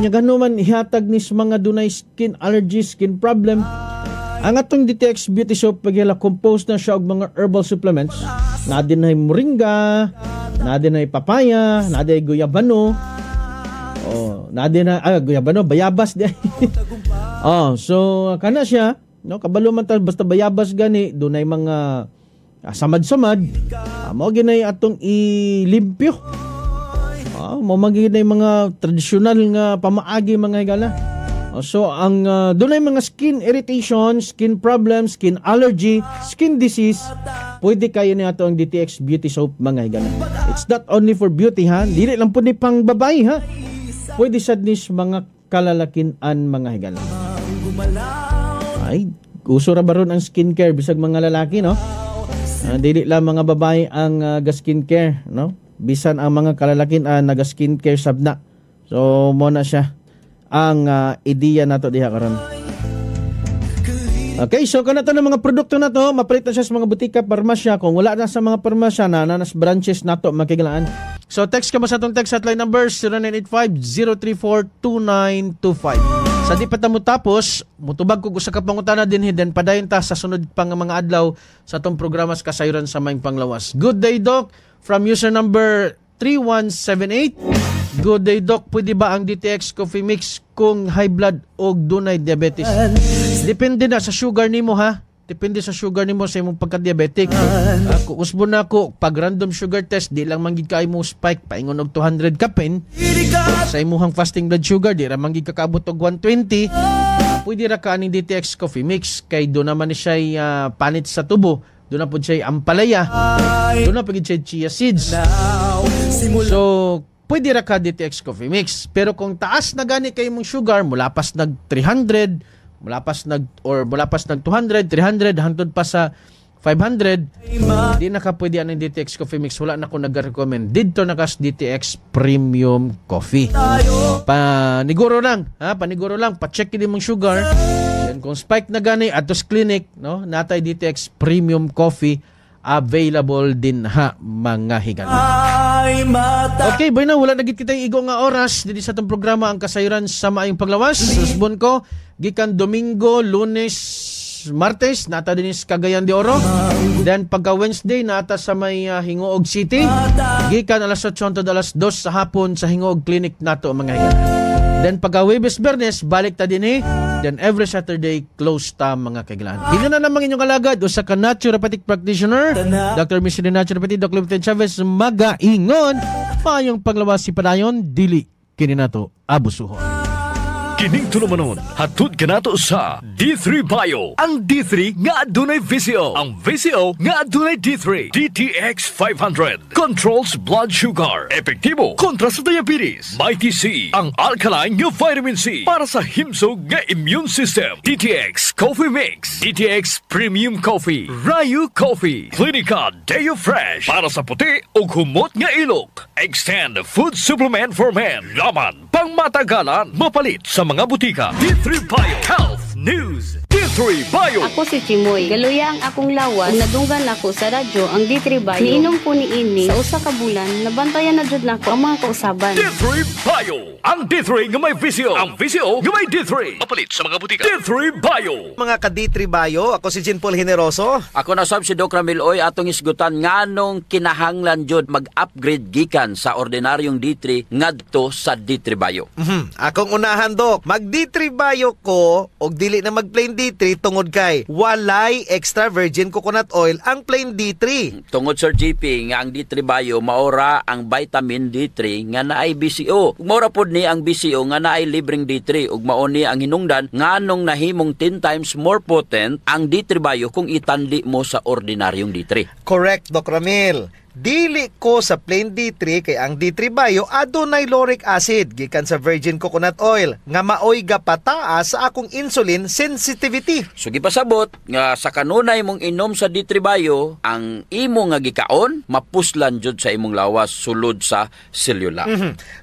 Nya gano man ihatag ni sa mga dunay skin allergy, skin problem. Ang atong DTX Beauty Soap pagila composed na siya og mga herbal supplements. Na din ay moringa, na din ay papaya, na din ay guyabano. Oh, na din na guyabano, bayabas di. Oh, so kana siya, no, kabalo man ta basta bayabas gani dunay mga samad-samad. Mao ginay atong ilimpyo. Mao man ginay mga tradisyonal nga pamaagi, mga higala. So ang dunay mga skin irritation, skin problem, skin allergy, skin disease, pwede kayo ni ato ang DTX Beauty Soap, mga higala. It's not only for beauty ha, dili lang po ni pang babae ha. Pwede sad ni sa mga kalalakinan, mga higala. Ay, uso ra baron ang skincare bisag mga lalaki, no? Dili lang mga babae ang ga-skincare, no? Bisan ang mga kalalakinan naga-skincare sab na. So mo na siya ang ideya nato diha karon. Okay, so kana to ng mga produkto na to, mapalit na siya sa mga butika, parmasya. Kung wala na sa mga parmasya, na nas branches nato makigilaan. So text ka mo sa atong text hotline number 0985-034-2925. Sa di pa ta mo tapos, mutubag ko usa ka pangutana dinhi, then padayon ta sa sunod pang mga adlaw sa atong programa sa Kasayuran sa Maayong Panglawas. Good day, Doc, from user number 3178. Good day, Doc, pwede ba ang DTX Coffee Mix kung high blood o dunay diabetes? Depende na sa sugar nimo ha. Depende sa sugar nimo sa imong pagka-diabetic. Ako usbon na ako pag random sugar test di lang man gid kaayo mo spike paingon og 200 kapin. Sa imuhang fasting blood sugar di ra man gid kakaabot og 120. Pwede ra ka aning DTX Coffee Mix kay do naman ni siya panit sa tubo. Do na pud siya ampalaya. Do na pud siya chia seeds. So pwede ra ka DTX Coffee Mix. Pero kung taas na gani kay imong sugar, mula pas nag 300, mula pas nag 200, 300 hangtod pa sa 500, di na ka pwede anong DTX Coffee Mix. Wala na ko nag-recommend. Didto na kas DTX Premium Coffee. Paniguro lang, ha? Paniguro lang, pa-check din mong sugar. Yan, kung spike na gani atos clinic, no? Natay DTX Premium Coffee available din ha, mga higala. Okay, boy na, wala na gid kitang igo nga oras dito sa atong programa ang kasayuran sa maayong paglawas. Susbon ko gikan Domingo, Lunes, Martes nata din sa Cagayan de Oro. Then pagka Wednesday nata sa may Hingoog City. Gikan alas 8 hangtod alas 2 sa hapon sa Hingoog Clinic nato mga higala. Then pagka Huwebes, Biyernes balik ta dinhi. Then every Saturday close ta mga kailan. Hino na namang inyong alagad usa ka naturopathic practitioner, Dr. Michelle Naturopathy, Dr. Lupten Chavez, magaingon maayong paglawas si padayon dili kini nato abusuhon. Kining tulumanon, hatud kanato sa D3 Bio. Ang D3 nga adunay VCO. Ang VCO nga adunay D3. DTX 500 controls blood sugar. Epektibo kontra sa diabetes. Mighty C, ang alkaline nga vitamin C para sa himsog nga immune system. DTX Coffee Mix, DTX Premium Coffee, Rayu Coffee, Clinica Deo Fresh para sa puti ug humot nga ilok. Extend Food Supplement for Men. Laman pangmatagalan, mapalit sa mga butika. D3 Bio Health News. D3 Bio. Ako si Chimoy. Galuya ang akong lawas. Nadunggan ako sa radyo ang D3 Bio. Niinom ko ni ini sa usa ka bulan, nabantayan na jud nako ang mga kausaban. D3 Bio. Ang D3 nga may VCO. Ang VCO nga may D3. Mapalit sa mga butika. D3 Bio. Mga ka D3 Bio, ako si Jean Paul Generoso. Ako na sab si Doc Ramil Oy, atong isgutan nganong kinahanglan jud mag-upgrade gikan sa ordinaryong D3 ngadto sa D3 Bio. Akong unahan, Doc, mag D3 Bio ko og dili na mag plain D3 tungod kay walay extra virgin coconut oil ang plain D3. Tungod Sir GP nga ang D3 Bio maora ang vitamin D3 nga naay BCO. Maora pod ni ang BCO nga naay libreng D3 ug mao ni ang hinungdan nganong nahimong 10 times more potent ang D3 Bio kung itandi mo sa ordinaryong D3. Correct, Doc Ramil. Dili ko sa plain D3 kay ang D3 Bio adunay lauric acid gikan sa virgin coconut oil nga maoy gapataas sa akong insulin sensitivity. So gipasabot nga sa kanunay mong inom sa D3 Bio, ang imo nga gikaon mapuslan jud sa imong lawas sulod sa selula.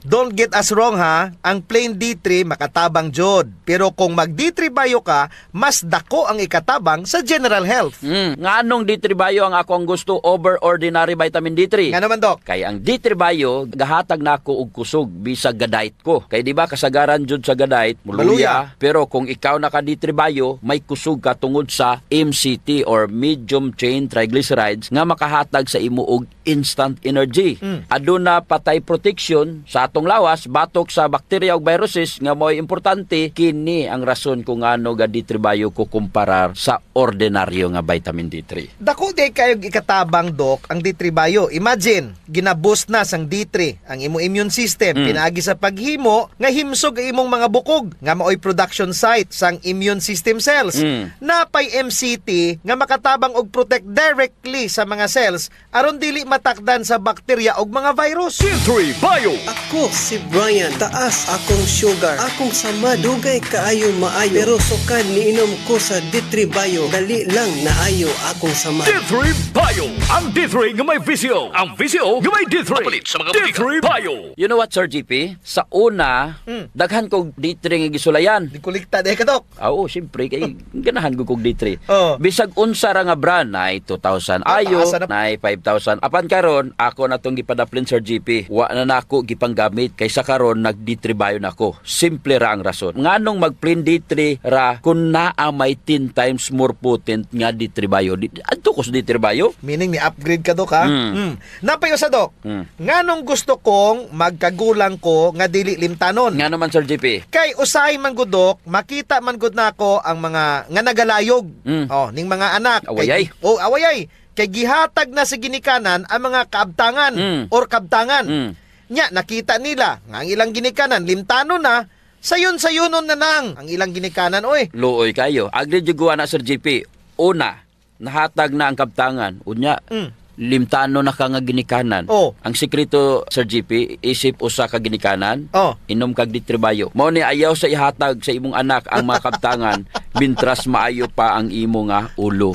Don't get us wrong ha, ang plain D3 makatabang jud, pero kung mag D3 Bio ka, mas dako ang ikatabang sa general health. Nganong D3 Bio ang ako ang gusto over ordinary vitamin D3? Nga naman, Doc? Kay ang D3 Bio gahatag nako og kusog bisag gadait ko. Kay di ba kasagaran jud sa gadait muluya, pero kung ikaw naka D3 Bio may kusog ka tungod sa MCT or medium chain triglycerides nga makahatag sa imo og instant energy. Aduna patay protection sa atong lawas batok sa bakterya ug viruses nga mo'y importante. Kini ang rason kung ano ga D3 Bio ko kumparar sa ordinaryo nga vitamin D3. Dako day kayog ikatabang, Doc, ang D3 Bio. Imagine, ginaboost na sang D3 ang imong immune system pinaagi sa paghimo nga himsog ang imong mga bukog nga maoy production site sang immune system cells. Napay MCT nga makatabang og protect directly sa mga cells aron dili matakdan sa bakterya og mga virus. D3 Bio. Ako si Brian, taas akong sugar, akong sama dugay kaayo maayo, pero sukad niinom ko sa D3 Bio, dali lang naayo akong sama. D3 Bio. Ang D3 nga may VCO. Ang VCO nga may D3. Mapalit sa mga D3 Bio. You know what, Sir GP? Sa una, daghan kog D3 nga gisulayan. Di kulikta de ka, Dok. Oo, siyempre kay ganahan ko kog D3. Bisag unsa ra nga brand, nay 2,000 ayo, nay 5,000. Apan karon ako na tong gipadaplin, Sir GP. Wa na nako gipanggamit kaysa karon nag D3 Bio nako. Simple ra ang rason. Nganong mag plain D3 ra kun naa may 10 times more potent nga D3 Bio. Adto ko sa D3 Bio. Meaning ni upgrade ka, Dok, ha? Napay usa, Dok. Nganong gusto kong magkagulang ko nga dili limtanon? Nga naman, Sir JP. Kay usahay man gud, Dok, makita man gud nako ang mga nga nagalayog. Oh, ning mga anak. Awayay. Kay, oh, awayay. Kay gihatag na sa ginikanan ang mga kaabtangan or kabtangan. Nya nakita nila nga ang ilang ginikanan limtanon na, sayon-sayunon na nang ang ilang ginikanan oy. Luoy kayo. Agree jud ko ana, Sir JP. Una, nahatag na ang kabtangan. Unya, limtano na ka nga ginikanan. Oh. Ang sekreto, Sir JP, isip usa ka ginikanan, inom kag D3 Bio. Mao ni ayaw sa ihatag sa imong anak ang mga kabtangan mintras maayo pa ang imo nga ulo.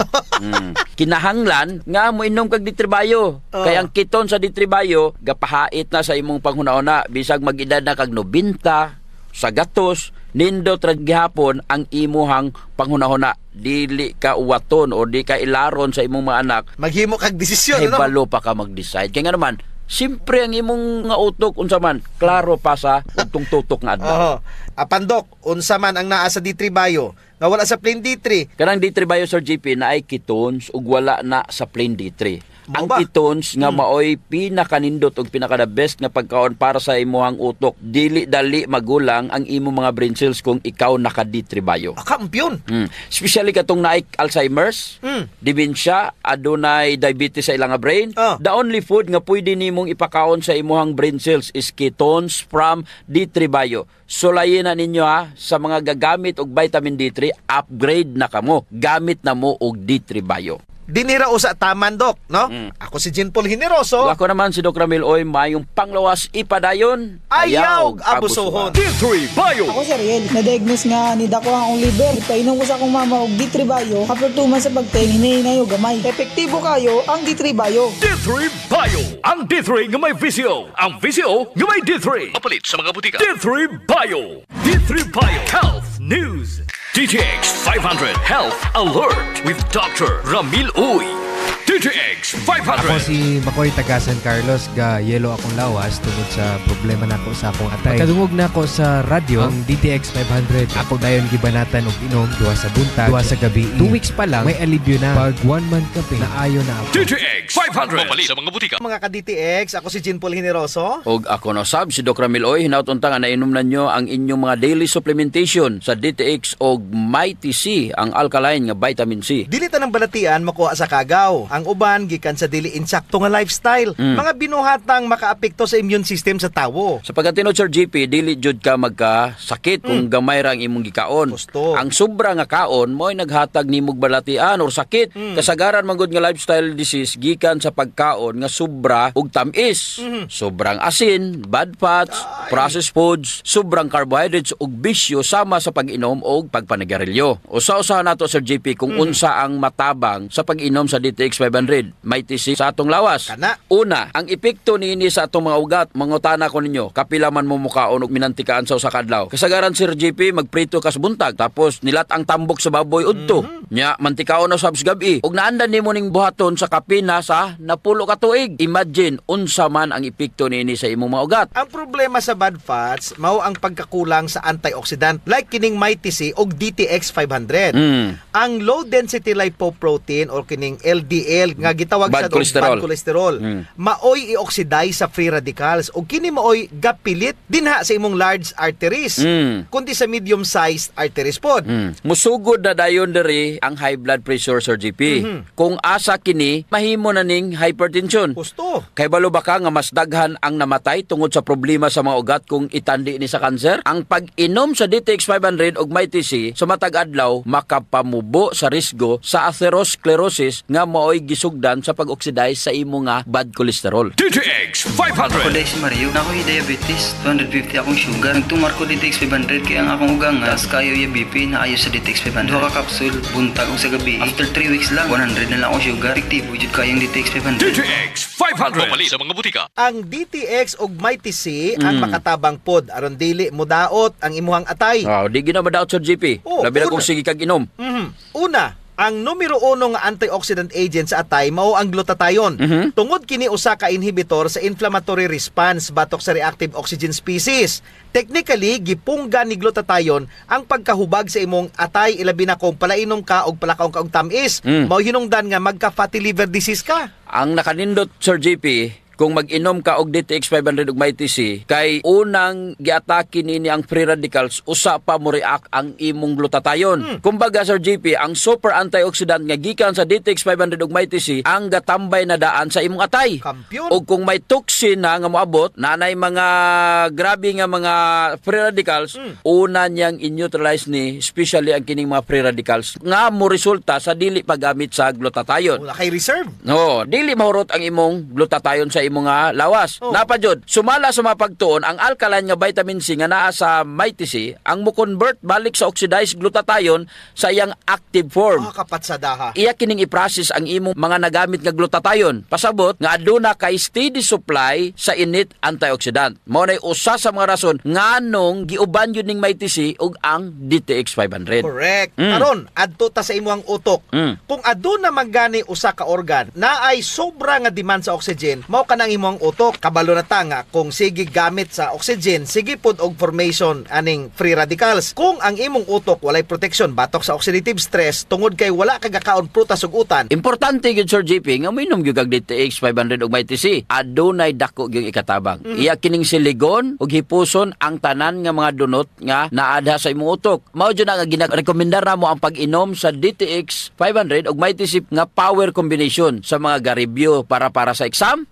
Kinahanglan nga mo inom kag D3 Bio. Oh. Kay ang keton sa D3 Bio gapahait na sa imong panghuna-una bisag mag-edad na kag 90 sa gatos, nindot ra gihapon ang imuhang panghunahuna. Dili ka uwaton o di ka ilaron sa imong mga anak. Maghimo kag desisyon, ano? No? Balo pa ka mag-decide. Kaya nga naman, simpre ang imong nga utok unsa man, klaro pa sa ugtong tutok nga adlaw. Oo. Apan, Dok, unsa man ang naa sa D3 Bio nga wala sa plain D3? Kanang D3 Bio, Sir JP, na ay ketones ug wala na sa plain D3. Ang ketones nga maoy pinakanindot ug pinaka the best nga pagkaon para sa imuhang utok. Dili dali magulang ang imong mga brain cells kung ikaw naka D3 Bio. Kampiyon. Especially katong naay Alzheimer's, dementia, adunay diabetes sa ilang nga brain. The only food nga pwede nimong ipakaon sa imuhang brain cells is ketones from D3 Bio. Sulayin na ninyo ha, sa mga gagamit og vitamin D3, upgrade na kamo. Gamit na mo og D3 Bio. Dinira usa taman, Dok, no? Ako si Jean Paul Generoso. Ako naman si Dok Ramil Oy, mayong panglawas ipadayon. Ayaw abusuhon. D3 Bio. Ako si Ariel, na-diagnose nga ni dako ang akong liver. Painom ko sa akong mama og D3 Bio. After 2 months sa pagteng, hinahinay og gamay. Epektibo kayo ang D3 Bio. D3 Bio. Ang D3 nga may VCO. Ang VCO nga may D3. Mapalit sa mga butika. D3 Bio. D3 Bio Health News. DTX 500 Health Alert with Dr. Ramil Uy. DTX 500. Ako si Makoy taga San Carlos, ga yelo akong lawas tungod sa problema nako sa akong atay. Pagkadungog nako sa radyo ang DTX 500, ako dayon gibanatan og inom duha sa buntag, duha sa gabi. 2 weeks pa lang may alibyo na. Pag 1 month kape, naayo na ako. DTX 500. Mapalit sa mga butika. Mga ka-DTX, ako si Jean Paul Generoso. Og ako no sab si Doc Ramil Oy, hinaut unta nga nainom na nyo ang inyong mga daily supplementation sa DTX og Mighty C, ang alkaline nga vitamin C. Dili tanang balatian makuha sa kagaw. Ang uban gikan sa dili insakto nga lifestyle. Mga binuhatang makaapekto sa immune system sa tawo. Sa pagkatinod, Sir GP, dili jud ka magkasakit kung gamay ra ang imong gikaon. Ang sobra nga kaon mo'y naghatag nimog balatian or sakit. Kasagaran man gud nga lifestyle disease gikan sa pagkaon nga sobra og tamis. Sobrang asin, bad fats, processed foods, sobrang carbohydrates ug bisyo sama sa pag-inom og pagpanigarilyo. Usa-usahan nato, Sir JP, kung unsa ang matabang sa pag-inom sa DTX 500 Mighty C sa atong lawas. Kana. Una, ang epekto niini sa atong mga ugat, mangutana ko ninyo, kapila man mo mukaon og minantikaan sa usa ka adlaw. Kasagaran, Sir JP, magprito ka sa buntag, tapos nilat ang tambok sa baboy udto. Nya mantikaon na sab sa gabi. Ug naandan nimo ning buhaton sa kapina sa 10 ka tuig. Imagine unsa man ang epekto niini sa imong mga ugat. Ang problema sa bad fats mao ang pagkakulang sa antioxidant like kining Mighty C og DTX 500. Ang low density lipoprotein or kining LDL nga gitawag Bad sa cholesterol. bad cholesterol, maoy i-oxidize sa free radicals ug kini maoy gapilit dinha sa imong large arteries kundi sa medium sized arteries pod. Musugod na dayon diri ang high blood pressure, Sir GP. Kung asa kini, mahimo na ning hypertension. Gusto. Kay balo ba ka nga mas daghan ang namatay tungod sa problema sa mga ugat kung itandi ni sa kanser? Ang pag-inom sa DTX 500 ug Mighty C sa matag adlaw makapamubo sa risgo sa atherosclerosis nga maoy gisugdan sa pag-oxidize sa imo nga bad cholesterol. DTX 500. Ako dahil si Mario, nakoy diabetes, 250 akong sugar. Nagtumar ko DTX 500 kaya ang akong ugang taas kayo yung BP na ayos sa DTX 500. Duha ka kapsul, buntag og sa gabi. After 3 weeks lang, 100 na lang akong sugar. Epektibo jud kayong DTX 500. DTX 500. Mapalit sa mga butika. Ang DTX ug Mighty C ang makatabang pod aron dili modaot ang imuhang atay. Oh, di gina madaot, Sir GP. Oh, Labi na una. kung sige kag inom. Una, ang numero uno nga antioxidant agent sa atay mao ang glutathione. Tungod kini usa ka inhibitor sa inflammatory response batok sa reactive oxygen species. Technically, gipungga ni glutathione ang pagkahubag sa imong atay ilabi na kung palainom ka og palakaon ka og tamis, mao hinungdan nga magka fatty liver disease ka. Ang nakanindot, Sir JP, kung mag-inom ka og DTX 500 ug Mighty C, kay unang giatake nini ang free radicals, usa pa mo react ang imong glutathione. Kumbaga, Sir JP, ang super antioxidant nga gikan sa DTX 500 ug Mighty C ang gatambay na daan sa imong atay. Kampiyon. Og kung may toxin na nga moabot, nanay mga grabe nga mga free radicals, una niyang in-neutralize ni, especially ang kining mga free radicals nga mo resulta sa dili paggamit sa glutathione. Wala kay reserve. No, dili mahurot ang imong glutathione sa imong nga lawas. Oh. Napa jud, sumala sa mga pagtuon ang alkaline nga vitamin C nga naa sa Mighty C ang mo-convert balik sa oxidized glutathione sa iyang active form. Ah, kapatsadaha. Iya kining i-process ang imong mga nagamit nga glutathione. Pasabot nga aduna kay steady supply sa innate antioxidant. Mao nay usa sa mga rason nganong giuban yun ning Mighty C ug ang DTX 500. Correct. Karon, adto ta sa imong utok. Kung aduna man gani usa ka organ na ay sobra nga demand sa oxygen, mao kanang imong utok. Kabalo na ta nga kung sige gamit sa oxygen, sige pud og formation aning free radicals. Kung ang imong utok walay protection batok sa oxidative stress tungod kay wala ka gakaon prutas ug utan. Importante gyud, Sir JP, nga minom gyud kag DTX 500 ug Mighty C. Adunay dako gyud ikatabang. Iya kining siligon ug hipuson ang tanan nga mga dunot nga naadha sa imong utok. Mao jud na nga ginarekomendar namo ang pag-inom sa DTX 500 ug Mighty C nga power combination sa mga ga-review para sa exam,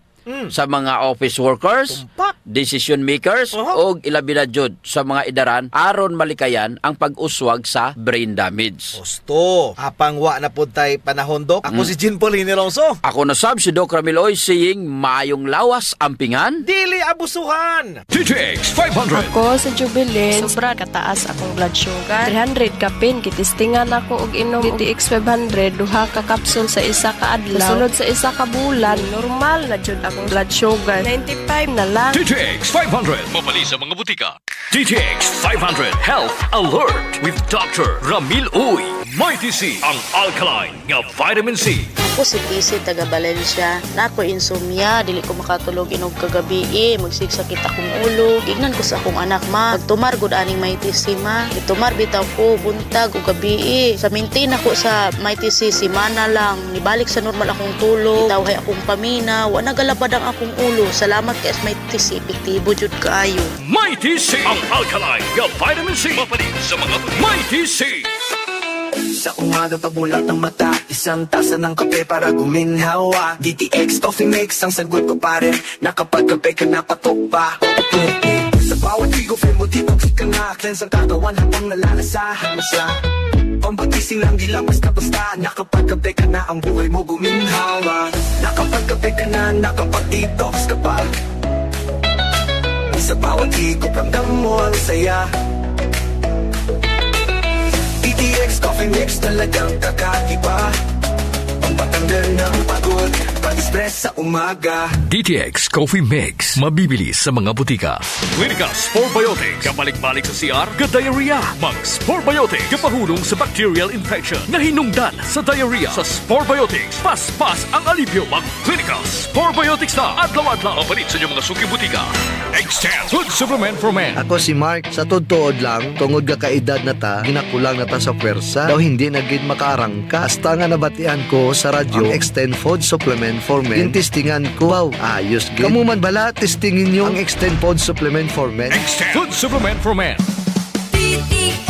sa mga office workers, decision makers, og ilabi na jud sa mga idaran aron malikayan ang pag-uswag sa brain damage. Gusto. Apang wa na pud tay panahon, Dok. Ako si Jean Paul Generoso. Ako na sab si Doc Ramil Oy, saying maayong lawas ampingan, dili abusuhan. DTX 500. Ako sa Jubilin, sobra kataas akong blood sugar. 300 kapin gitistingan ako og inom DTX 500, duha ka kapsul sa isa ka adlaw. Sulod sa isa ka bulan, normal na jud akong blood sugar. 95 na lang. DTX 500. Mabali sa mga butika. DTX 500 Health Alert with Dr. Ramil Uy. Mighty C, ang alkaline nga vitamin C. Ako si TC taga Valencia. Nako insomnia, dili ko makatulog inog kagabi. Magsigsakit akong ulo. Gignan ko sa akong anak, ma. Pagtumar gud aning Mighty C, ma. Gitumar bitaw ko buntag ug gabi. Sa maintain ako sa Mighty C simana lang. Nibalik sa normal akong tulog. Gitawhay akong pamina. Wa nagalabad ang akong ulo. Salamat kay Mighty C. Epektibo jud kaayo. Mighty C, ang alkaline nga vitamin C. Mapalit sa mga Mighty C. Sa umaga pabulat ang mata, isang tasa ng kape para guminhawa. DTX Coffee Mix ang sagot ko pare, nakapagkape ka na patok pa. Sa bawat higop mo detox ka na, cleanse ang katawan habang nalalasahan mo siya. Pambagising lang di lang basta-basta, nakapagkape ka na ang buhay mo guminhawa. Nakapagkape ka na, nakapag-detox ka pa. Sa bawat higop ramdam mo ang saya. DTX Coffee Mix talagang kakaiba. Pampatanggal ng pagod, pag-stress sa umaga. DTX Coffee Mix, mabibili sa mga butika. Clinica Sporebiotics, kabalik-balik sa CR, ka-diarrhea. Mag Sporebiotics, kapahulong sa bacterial infection, nahinungdan sa diarrhea. Sa Sporebiotics, paspas ang alibyo. Mag Clinica Sporebiotics na, adlaw-adlaw. Mapalit sa inyong mga suki butika. Extend Food Supplement for Men. Ako si Mark, sa tutuod lang, tungod ka kaedad na ta, ginakulang na ta sa pwersa, daw hindi na gid makaarangka. Hasta nga nabatian ko sa radyo, ang Extend Food Supplement for Men. Intistingan ko, wow, ayos gid. Kamu man bala, testingin nyo ang Extend Food Supplement for Men. Extend Food Supplement for Men. DTX